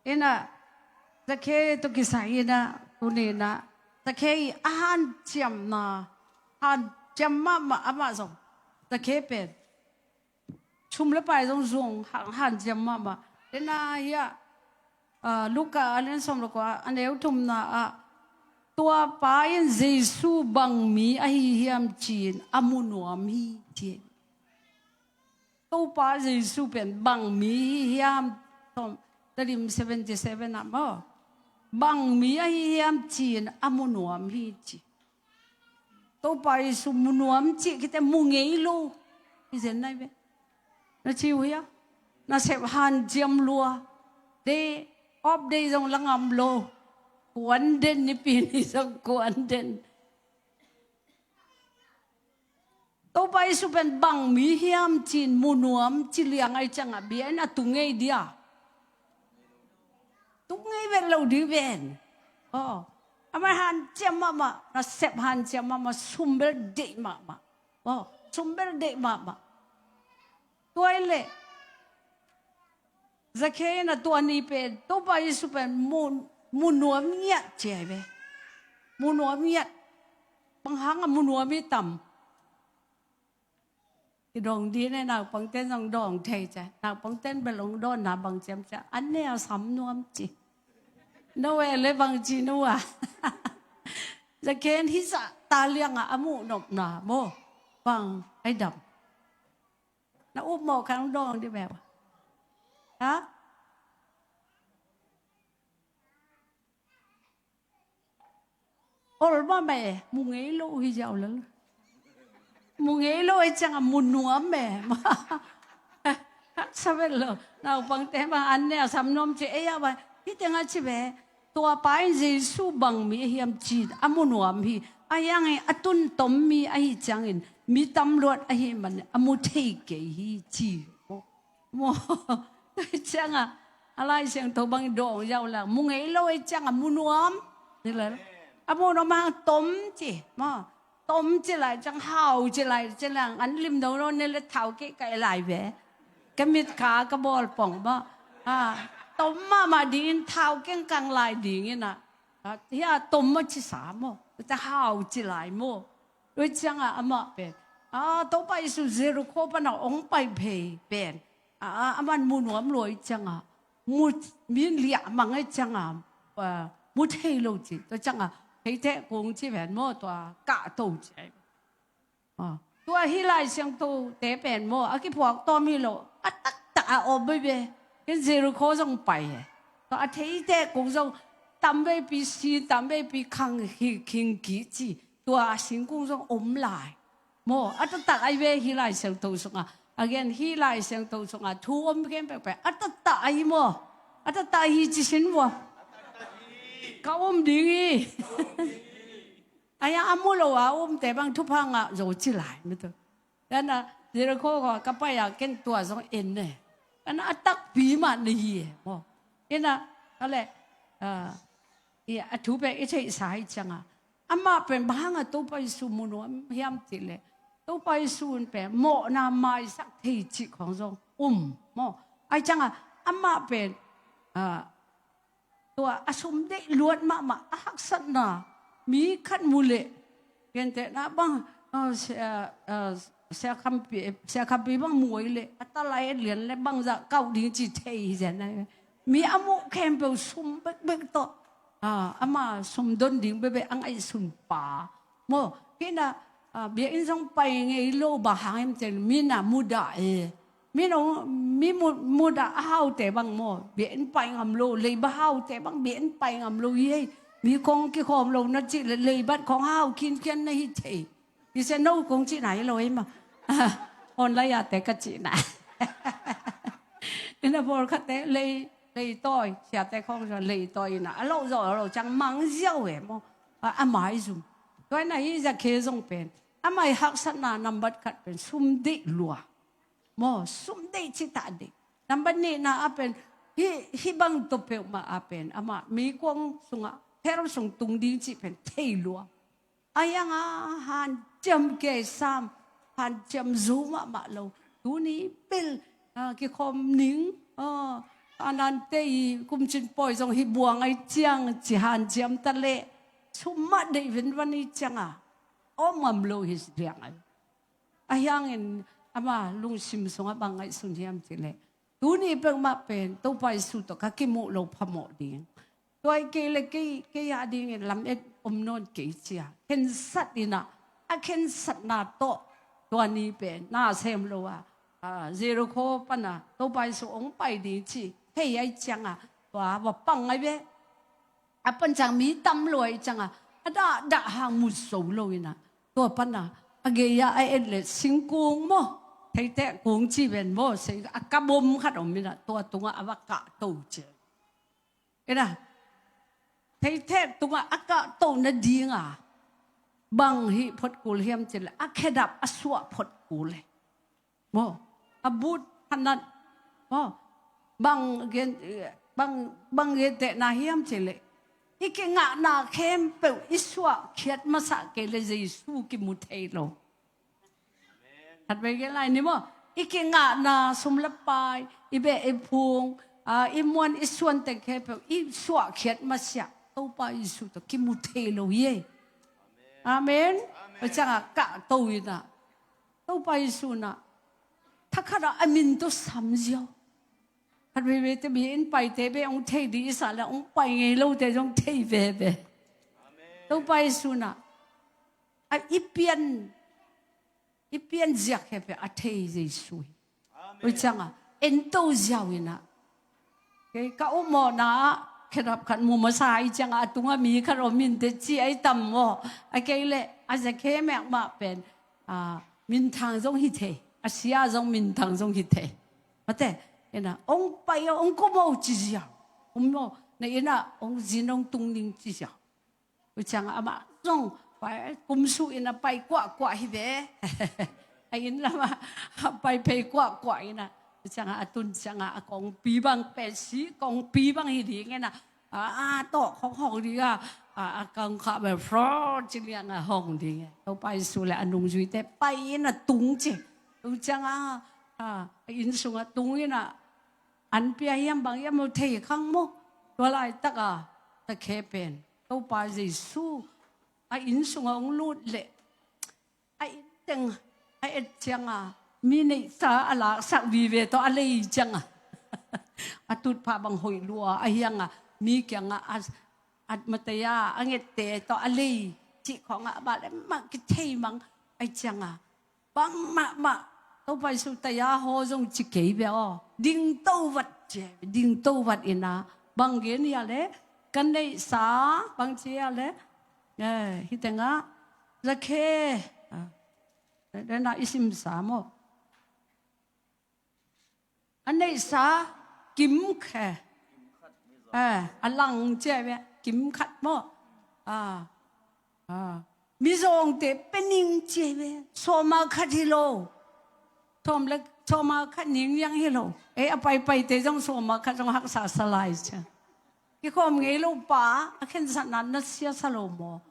Innah Zakhe tawh kisai innah tuni innah Zakhe i a hanciamna, hanciam mahmah amah zong. Zakhe pen sum le pai zong zuang hang hanciam mahmah. Innah hiah, ah, Luka a lian sawm le kua, a neu thumna ah, tua pa in Jesu bang mi ahi hiam ci-in a mu nuam hi, ci. Topa Jesu pen bang mi hi hiam? Tom, Tedim seventy seven ah maw, bang mi ahi hiam ci-in a mu nuam hi ci. Topa Jesu mu nuam cih kite mu ngei lo hi zen nai ve. Na ci uh hia? Nasep hanciam lua. Day off day zong la ngam lo. Kuan den, Nipi ni zong kuan den. Topa Jesu pen bang mi hiam ci-in mu nuam ci liang ahih ciangah bia in a tu ngei dia. Tu ngei vet lo ding ven. Aw. Amah hanciam mahmah, nasep hanciam mahmah, sum bel deih mahmah. Aw, sum bel deih mahmah. Tua hi leh Zakhia in a tua ni pen Topa Jesu pen mu, mu nuam ngiat ci ahi ve. Mu nuam ngiat. Bang hangah mu nuam hi tam? I dawng ding e, naupangten zong dawng thei cia. Naupangten bel hong dawnna bang ciam cia, an ne a sam nuam ci. No e le bang ci no a. Zakhia in hih zah ta liangah a muh nopna maw, bang ai dam? Na up mawh khan hong dawng ding ve. Ha? Ol mah mah e, mu ngei lo hi ziau lel. Mu ngei lo e ciangah mu nuam e. Haksa vet lo. Naupangte bang an ne a sam nuam ci ei a bang. Hih tengah ci ve. Tua pa in Jesu bang mi a hiam ci a mu nuam hi. A hiangin a tun tom mi ahi ciangin mi tam luat ahi man a mu thei kei hi ci. Maw, tua ciangah a Lai Siangtho bang dawng ziau lak, mu ngei lo ei ciangah mu nuam. Ni le a mu nuam hang tom ci. Maw, tom ci lai ciang hau ci lai ci lai, an lim do lo ni le thau kei kai lai ve. Ka mit ka ka bawl pong maw. Ha, tom mahmah dingin thau keng kang lai dingin ah. Ha, hia tom maw ci sa maw. Tua hau ci lai maw. Tua ciangah amah pen, a, Topa Jesu Jericho panah hong pai phei pen, a, a, aman mu nuam lua i ciangah, mu, min liah mang i ciangah, a, mu thei lo ci. Tua ciangah, hei teh kong ci pen maw, tua kah to ci ai. A, tua hih Lai Siangtho te pen maw, a kiphuak tawm hi lo, a taktak a om bebe. Ken Jericho zong pai e. Tua a thei teh kong zong tam veipi si, tam veipi khang hi, khing ki ci. Tua a singkung zong om lai. Maw, a taktak ahi ve hih Lai Siangtho sungah. Again, hih Lai Siangtho sungah thu om khempeuh pen a taktak ahi maw. A taktak ahi ci sin maw. Ka om ding hi. Ahi a mu lo a omte bang thupha ngah zo ci lai. Mito. Ken a Jericho khua ka pai a ken tua zong en ne. Ken a takpi mah na hi e maw. Ken a, ka le, a, i a thu pen i theihsa hi ciangah. Amah pen bang hangah Topa Jesu mu nuam hiam cih leh, Topa Jesu in pen mawhna maisak thei cih khawng zong um maw. Ahi ciangah amah pen, a, tua a sum deih luat mahmah a haksatna mi khat mu leh, gentehna bang, a, sia, a, sia khampi, sia khampi bang mu ei leh a talai lian leh bangzah kauh ding ci thei hi zen ai. Mi a muh khempeuh sum bekbek tawh, a, ama sum don ding bekbek a ngaihsun pa. Maw, hih na, a, biakinn zong pai ngei lo bang hang hiam cih leh mi na mudah e. Mi nong, mi mu, mudah a haute bang maw, biakinn pai ngam lo, leiba haute bang biakinn pai ngam lo hi ei. Mi kong kikhawm lo na cih leh leibat khawng hau khinkhian na hi thei. Hi sia no kong cihna hi lo ei maw. Online ah te ka cihna. Ina bawlkhatte lei, leitawi, siate khawng zong leitawi ina a loh zawh lo ciang mang ziau e maw. A, a maizum. Tua ina hih Zakhia zong pen, a mai haksatna nambat khat pen sum deih lua. Maw, sum deih citah deih. Nambat nihna a pen, hih, hih bang tawh peuhmah a pen, amah meikuang sungah, hell sung tung ding cih pen thei lua. A hiang a hanciam kei sam, hanciam zu mahmah lo. Tuni bel, a, kikhawm ning, a, a nante i kumcin pawi zong hi buang ai ciang, ci hanciam ta leh. Sum mah deih venvan i ciang a, om ngam lo hi liang ai. A hiangin ama lungsim sungah bang ngaihsun hiam cih leh, tuni peuhmah pen Topa Jesu tawh ka kimuh lo phamawh ding. Tua hi kei le kei, kei a dingin lamet om nawn kei cia. Khensat inah, a khensatna tawh tua ni pen na sem lo a, ah, Jericho pana Topa Jesu hong pai ding ci thei ahih cianga, tua va pang ai ve. A pan ciang mi tam lua ahih cianga, a dahdah hang mu zo lo ina, tua pana a gei-a a et le singkung maw, theithek kung ci ven maw, sei a kap om khat om ina, tua tungah a va kahto ci. Ina, theithek tungah a kahto nadinga bang hih phot kul hiam cih leh, a khedap a suah phot kul e. Maw, a but a nat, maw, bang gen, bang, bang gentehna hiam cih leh, i kingahna khempeuh i suahkhiat masa kei leh Jesu kimu thei lo. Khatvei gen lai ni maw, i kingahna sum le pai, i beh i phung, ah, i muan i suan teng khempeuh i suahkhiat masiah Topa Jesu tawh kimu thei lo hi e. Amen. Amen. Tua ciangah kahto ina, Topa Jesu na thakhatah a min tawh sam ziau. Khat veivei te mi in paite beh hong thei dih i sa le, hong pai ngei lote zong thei veve. Topa Jesu na a i pian, i pian ziak he pe a thei Jesu hi. Ui cianga ento ziau ina, kei ka upmawhna ah khedap khat mu masa i cianga, a tunga mi khat om in te ci ai tam maw. A kei le a Zakhe mekmah pen, a, minthang zong hi thei, a sia zong minthang zong hi thei. Mate, ina hong pai, hong kum o ci ziau. Kum o, na ina hong zin hong tung ning ci ziau. Ui cianga amah zong pai, kum suh ina pai kuahkuah hi ve. A inn lama pai phei kuahkuah ina. Ui cianga a tun cianga a kongpi bang pe si, kongpi bang hi ding ina. A, a tawh hong hong ding a, a, a kangkhah bel fro ci lianga hong ding e. Topa Jesu le a nungzuite pai ina tung ci. Tung cianga, a, a inn sunga tung ina, an pia hiam bang hiam lo thei khang maw. Tua laitaka Zakhe pen Topa Jesu a inn sunga hong lut leh, a inn teng a et cianga mi neihsa a laksak vive tawh a lei cianga, a tutphah bang hoih lua a hianga, mi kianga a, a mataya a ngette tawh a lei cih khawngah a bale mah kithei mang ai cianga, bang mahmah Topa Jesu taya haw zong ci kei bia aw. Dingto vat ci, dingto vat ina, bang gen hia le, ka neihsa, bang ci hia le, eh, hi tengah, Zakhe, ah, dena i simsa maw. A neihsa kim khe. Eh, a lang cia ve, kim khat maw. Ah, ah. Mizawngte pe ning cia ve, sawma khat hi lo. Sawm le, sawma khat ning liang hi lo. Eh, a paipaite zong sawma khat zong haksa sa lai cia. Kikhawm ngei lo pa, a khensatna na sia sa lo maw.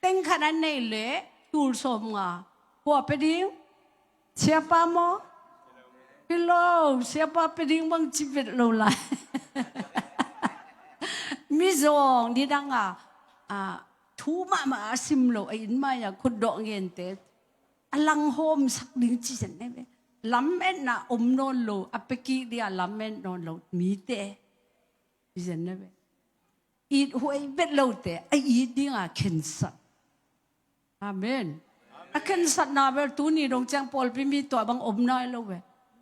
Teng khat a neih leh tul sawmnga. Kua pe ding? Siapa maw? Hi lo, siapa pe ding bang ci vet lo lai. Mizawng didang a, a, thu mahmah a sim lo, a inn mai-a khutdawh ngente a langhawmsak ding ci zen ne ve. Lametna om nawn lo, a pekik dia lamet nawn lo mite. Ci zen ne ve. It huai vet lote a it dinga khensat. Amen. A khensatna bel tuni dong ciang pawlpi mi tua bang om nai lo ve.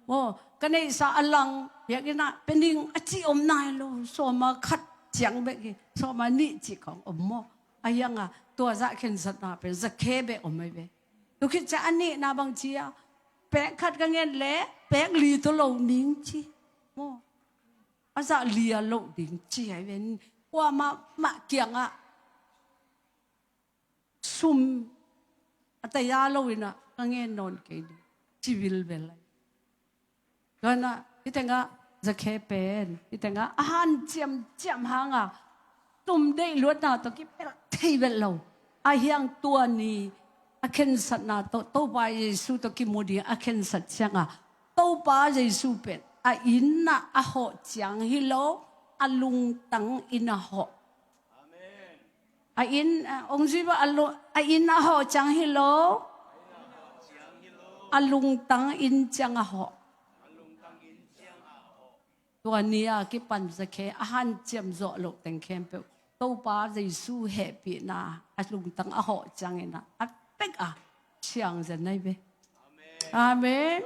Maw, ka neihsa a lang, biakinn ah pe ning a ci om nai lo, sawma khat ciang bek hi, sawma nih ci khawng om maw. A hianga tua zah khensatna pen Zakhe bek om ai ve. Tua khit ciang a nihna bang ci a, pek khat ka nget leh pek li tawh lo ning ci. Maw. A zah lia loh ding ci ai ve. Kuamah mah kiangah sum a taya lo inah ka ngen nawn kei ding ci vilvel ai. Tuanah hi tengah Zakhe pen hi tengah a hanciamciam hanga sum deih luatna tawh kipelh thei vet lo. A hiang tua ni a khensatna tawh Topa Jesu tawh kimu ding a khensat cianga Topa Jesu pen a innah a hawh ciang hi lo, a lungtang in a hawh. A inn, a, ong zui bang a lu-, a inn a hawh ciang hi lo. A lungtang in ciang a hawh. Tua ni a kipan Zakhe a hanciam zawh loh teng khempeuh Topa Jesu hehpihna a lungtang a hawh ciangin a, a pek a ciang zen nai ve. Amen.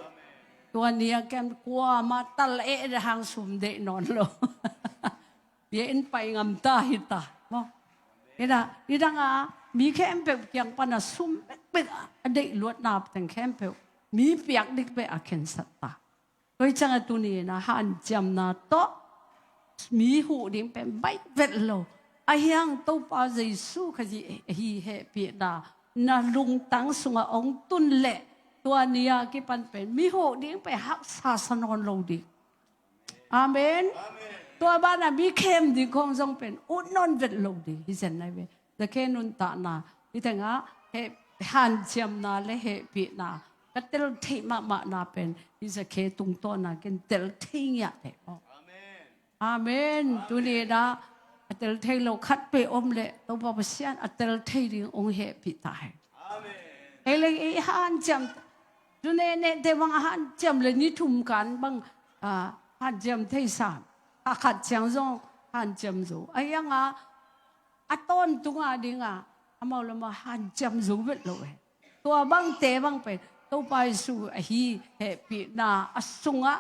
Tua ni a ken kuama tal eh hang sum deih nawn lo. Bia in pai ngam ta hi ta maw. Hi na, nidang a mi khempeuh kiang pan a sum bekbek a deih luatna teng khempeuh mi piak dik bek a khensat ta. Tua hi ciang a tuni in a hanciamna tawh mi huh ding pen baih vet lo. Ahi hang Topa Jesu Khazih hi hehpihna na lungtang sungah hong tun leh tua ni a kipan pen mi huh ding pen haksa sa nawn lo ding. Amen. Tua banah mi khem ding khong zong pen ut nawn vet lo ding hi zen nai ve. Zakhe nuntakna hi tengah hanciamna le hehpihna ka tel theih mahmahna pen hi Zakhe tungtawna ken tel thei ngiah teh maw. Amen. Tuni in a tel thei lo khat peuh om leh Topa Pasian a tel thei ding hong hehpih ta hen. Hei leng i hanciam, tuni nehte bang a hanciam le ni thum kan bang hanciam thei sam. A khat ciang zong hanciam zo. Ahi hang a a tawntung a ding a amau lam a hanciam zo vet lo e. Tua bangte bang pen Topa Jesu ahi hehpihna a sungah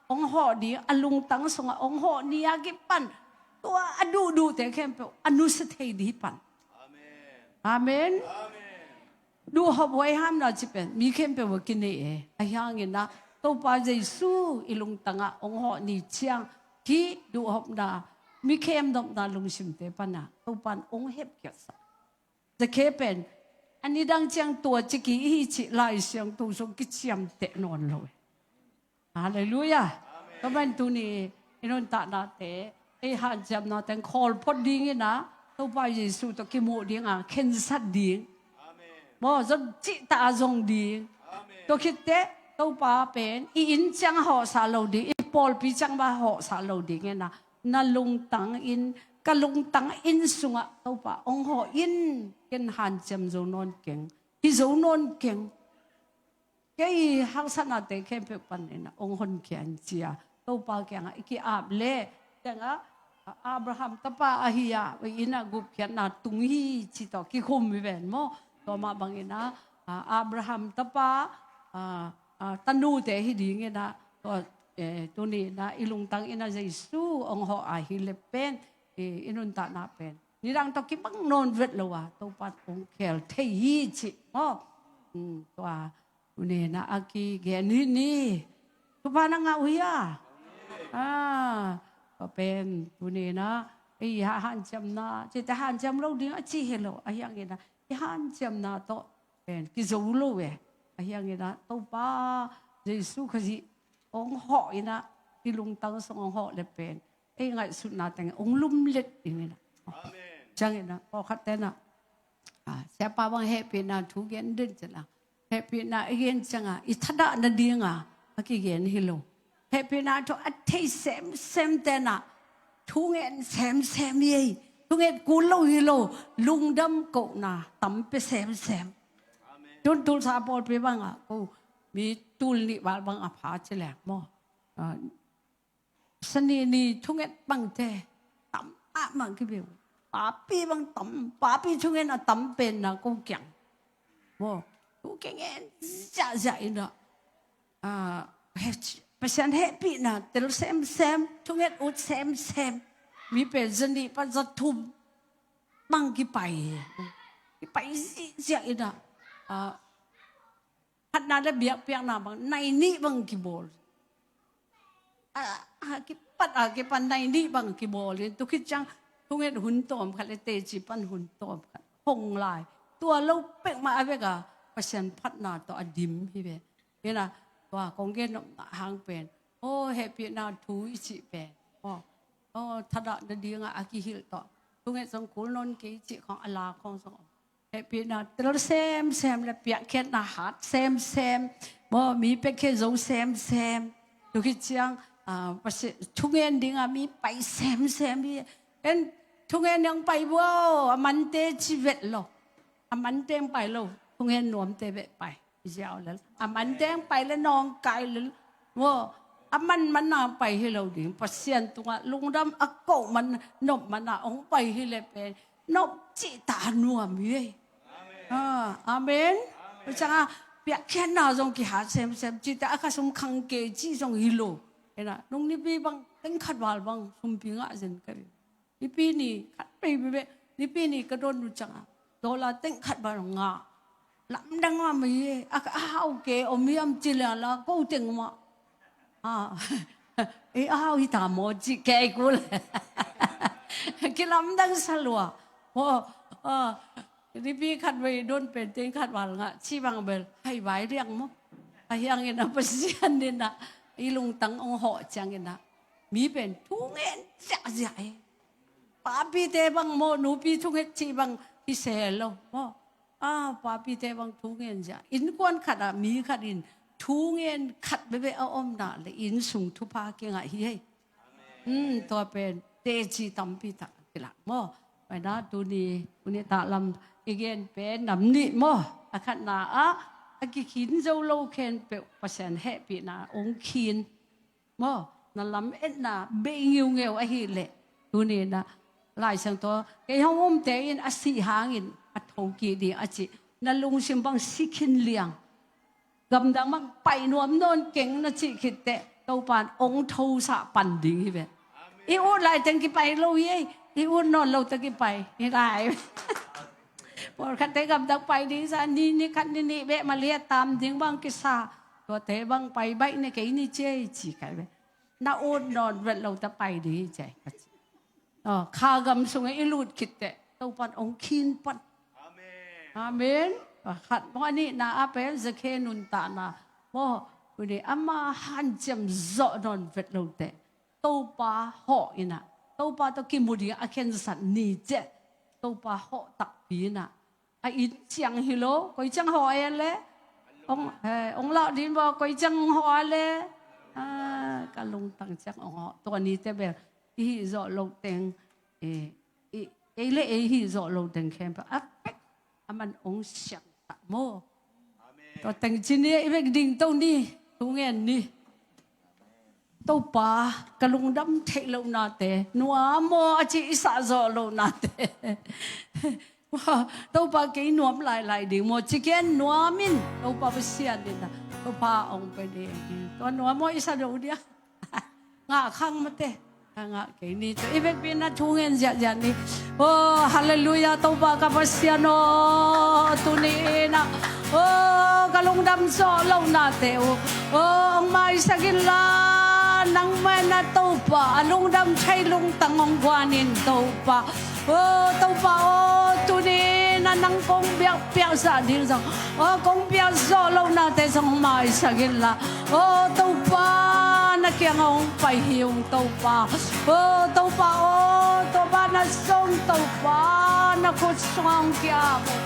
hong hawh ding, a lungtang sungah hong hawh ni a kipan tua a duhduhte khempeuh a nusia thei ding hi pan. Amen. Duhhop huaihamna ci pen mi khempeuh a kinei e. Ahi hangin a Topa Jesu i lungtangah hong hawh ni ciang hih duhhopna mi khem nopna lungsimte pana Topan hong hepkiatsak. Zakhe pen a nidang ciang tua ciki i hi cih Lai Siangtho sung kiciamteh nawn lo e. Halleluiah. Tua pen tuni i nuntahnate ei hanciamna teng khawl phot dingin a Topa Jesu tawh kimuh ding a khensat ding. Maw zon cihta a zong ding. Tua khitteh Topa pen i inn ciang hawhsah lo ding, i pawlpi ciang ba hawhsah lo dingin a na lungtang in, ka lungtang inn sungah Topa hong hawh in, ken hanciam zo nawn keng, hi zo nawn keng. Kei haksatnate khempeuh panin a hong honkhia in cia Topa kiangah i ki-ap leh ciangah Abraham tapa ahi a inn a gupkhiatna tung hi ci tawh kikhum hi ven maw. Tua mah bangin a Abraham tapa tanute hi dingin a tua tuni in a i lungtang in a Jesu hong hawh a hi le pen i nuntakna pen nidang tawh kibang nawn vet lo a Topa hong khel thei hi cih maw. Tua tuni in a a kigen hi ni. Thupha na ngah uh hia? Tua pen tuni in a ei hanciamna cite hanciam lo ding a ci hi lo. Ahi hangin a i hanciamna tawh pen kizo lo e. Ahi hangin a Topa Jesu Khazih hong hawh in a i lungtang sung hong hawh le pen ei ngaihsutna teng hong lumlet dingin a. Ciangin a pawlkhat ten a siapa bang hehpihna thu gen den cila hehpihna i gen cianga i thadah nadinga a kigen hi lo. Hehpihna thu a thei semsem tenah thu ngen semsem hi ei. Thu ngen kul lo hi lo. Lungdam kohna tam pia semsem. Tun tulsa pawlpi bangah ko mi tul nih val bangah pha ci leng maw. Sani ni thunget bangte tam mahmah kibeu. Papi bang tam, papi thungen a tam penna ko kiang. Maw, ko kiang en ziahziah in a. Pasian hehpihna tel semsem, thunget ut semsem. Mi pen zanih pan zathum bang kipai. Kipai ziahziah in a. Phatna le biakpiakna bang nai nih bang kibawl. A kipat a kipan nai nih bang kibawl in tu khit ciang thunget hun tawm khat le teci pan hun tawm khat hong lai. Tua lo pek mah a vek a Pasian phatna tawh a dim hi ve. Hi na tua kong gen nopna hang pen aw hehpihna thu i cih pen aw thadah nadingah a kihilh tawh thunget zong kul nawn kei cih khong a la khong zong om. Hehpihna tel semsem le piakkhiatna hat semsem. Maw mi piakkhiat zo semsem. Tu khit ciang thungen dinga mi pai semsem hi. En thungen ding pai buau a mante ci vet lo. A mante pai lo thungen nuamte vet pai. Ziau lel a mante pai le nawngkai lel. Maw a man mana pai hi lo ding Pasian tungah lungdam a koh man nop mana hong pai hi le pen nop cihta nuam hi. Amen. Cianga Piakkhiatna zong kihat semsem, cihte a kha sum khang kei cih zong hi lo. Ena, nung nipi bang, teng khat val bang, sumpi ngah zen ka hi. Nipi ni, khat pei bebe, nipi ni ka don nu ciang a, dollar teng khat val ngah. Lamdang mah mah hi, a, a hau kei, om hiam ci leng la, ko teng mah. Ah, ei, a hau hi ta maw, ci kei kul. Kilamdang sa lua. Maw, ah, nipi khat vei don pen teng khat val ngah, ci bang bel, hai vai liang maw. A hiangin a Pasian in a, i lungtang ong hawh ciangin a, mi pen thu ngen ziahziah e. Papite bang maw, nupi thunget cih bang hi se lo maw. Ah, papite bang thu ngen ziah. Innkuan khat ah mi khat in thu ngen khat bebe a omna le inn sung thupha kingah hi hei. Hmm, tua pen teci tampi tak kilak maw. Paina tuni, tuni tahlam i gen pen nam nih maw. A khatna ah, a kikhin zo lo khempeuh Pasian hehpihna ong khin. Maw, na lam etna bei ngiungeu ahih leh, tuni na, Lai Siangtho, kei hong umte in a sih hangin a thokik ding a cih, na lungsim bang si khin liang. Gamdang bang pai nuam nawn keng na cih khit teh, Topa'n ong thosah pan ding hi ve. I ut lai teng kipai lo hi ei, i ut nawn lo teng kipai hi lai. Pawlkhatte gamdang pai ding sa, ni, ni khat ni nih beh mah liat tam ding bang kisa. Tuate bang pai baih ne kei ni ciai ci kai ve. Na ut nawn vet lo ta pai ding hi ciai. Aw, kha gam sungah i lut khit teh, Topa'n ong khin pan. Amen. Amen. Pakhat maw, a nihna ah pen Zakhe nuntakna. Maw, uni ama hanciam zawh nawn vet lo teh. Topa hawh in a, Topa tawh kimu ding a khensat ni ciah, Topa hawh takpi in a, a inn ciang hi lo, koi ciang hawh a le? Ong, eh, ong lau ding baw, koi ciang hawh a le? Ah, ka lungtang ciang ong hawh. Tua ni te bel, i hih zawh lo teng, eh, i, ei le ei hih zawh lo teng khempeuh a pek, a man ong siang tak maw. Tua teng ci ni, i vek ding to ni, thu ngen ni. Topa, ka lungdam theih lohnate, nuam maw a ci i sah zawh lohnate. Topa kei nuam lailai ding maw, ci ken nuam in, Topa Pasian in a, Topa ong pe ding. Tua nuam maw i sa do dia. Ngah khang mate. Ngah kei ni. Tua i vekpi na thu ngen ziahziah ni. Oh, halleluiah, Topa ka Pasian aw, tuni in a, oh, ka lungdam zawh lohnate uh, oh, ong maisak inla, nangmah in a Topa, a lungdam thei lungtang ong guan in Topa. Oh, Topa aw, tuni in a nang kong biakpiak zah ding zong, oh, kong piak zawh lohnate zong ong maisak inla. Oh, Topa, na kiangah ong pai hi ung Topa. Oh, Topa aw, Topa na zong Topa, na khut sungah ong ki-ap uh.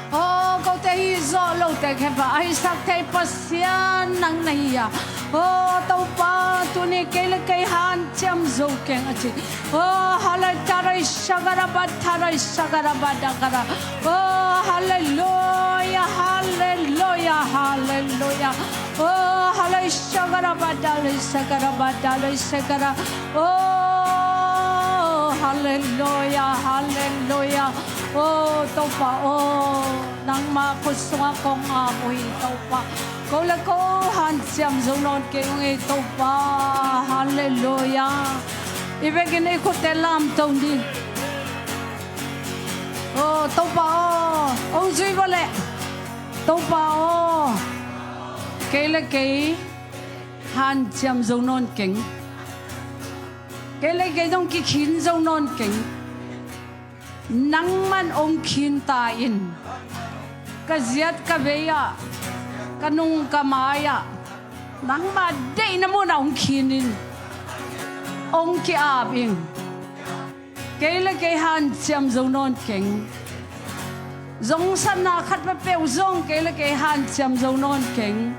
Oh, kote hih zawh lote khempeuh a hisak thei Pasian nang na hi a. Oh, Topa, tuni kei le kei hanciam zo keng a ci. Oh, hallelujah, tarai sagaraba, tarai sagaraba, dagara. Oh, halleluiah, halleluiah, halleluiah. Oh, halleluiah, sagaraba, dalai sagaraba, dalai sagara. Oh, halleluiah, halleluiah. Oh, Topa aw, nangma khut sungah kong ap uh hi Topa. Ko le ko hanciam zo nawn kei ung ei Topa. Halleluiah. I vekin i khutte lamto ni. Oh, Topa aw, ong zui vawh leh. Topa aw, kei le kei hanciam zo nawn keng. Kei le kei zong kikhin zo nawn keng. Nangman ong khin ta in. Ka ziat ka vei ah, ka nung ka mai ah, nangma deihna munah ong khin in. Ong ki-ap in. Kei le kei hanciam zo nawn keng. Zongsatna khat peuhpeuh zong kei le kei hanciam zo nawn keng.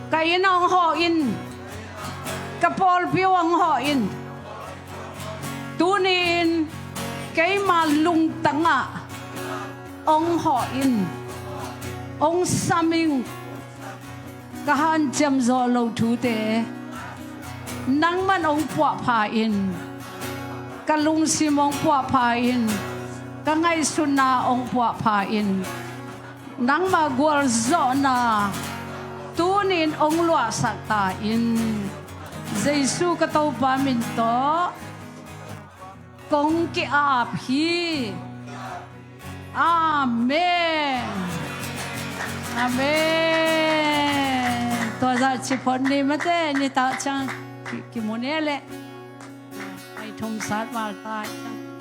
Ka inn ah ong hawh in. Ka pawlpi uh ong hawh in. Tuni-in keima lungtang ah ong hawh in. Ong sam in. Ka hanciam zawh lo thute nangman ong puahpha in. Ka lungsim ong puahpha in. ka ngaihsutna hong puahpha in, nangma gualzawhna tuni-in hong luahsak ta in. Jesu ka Topa min tawh kong ki-ap hi. Amen. Amen. Tua zah ci phot ni mate, nitak ciang ki, kimu ne leh. Ai thum sat val ta ciang.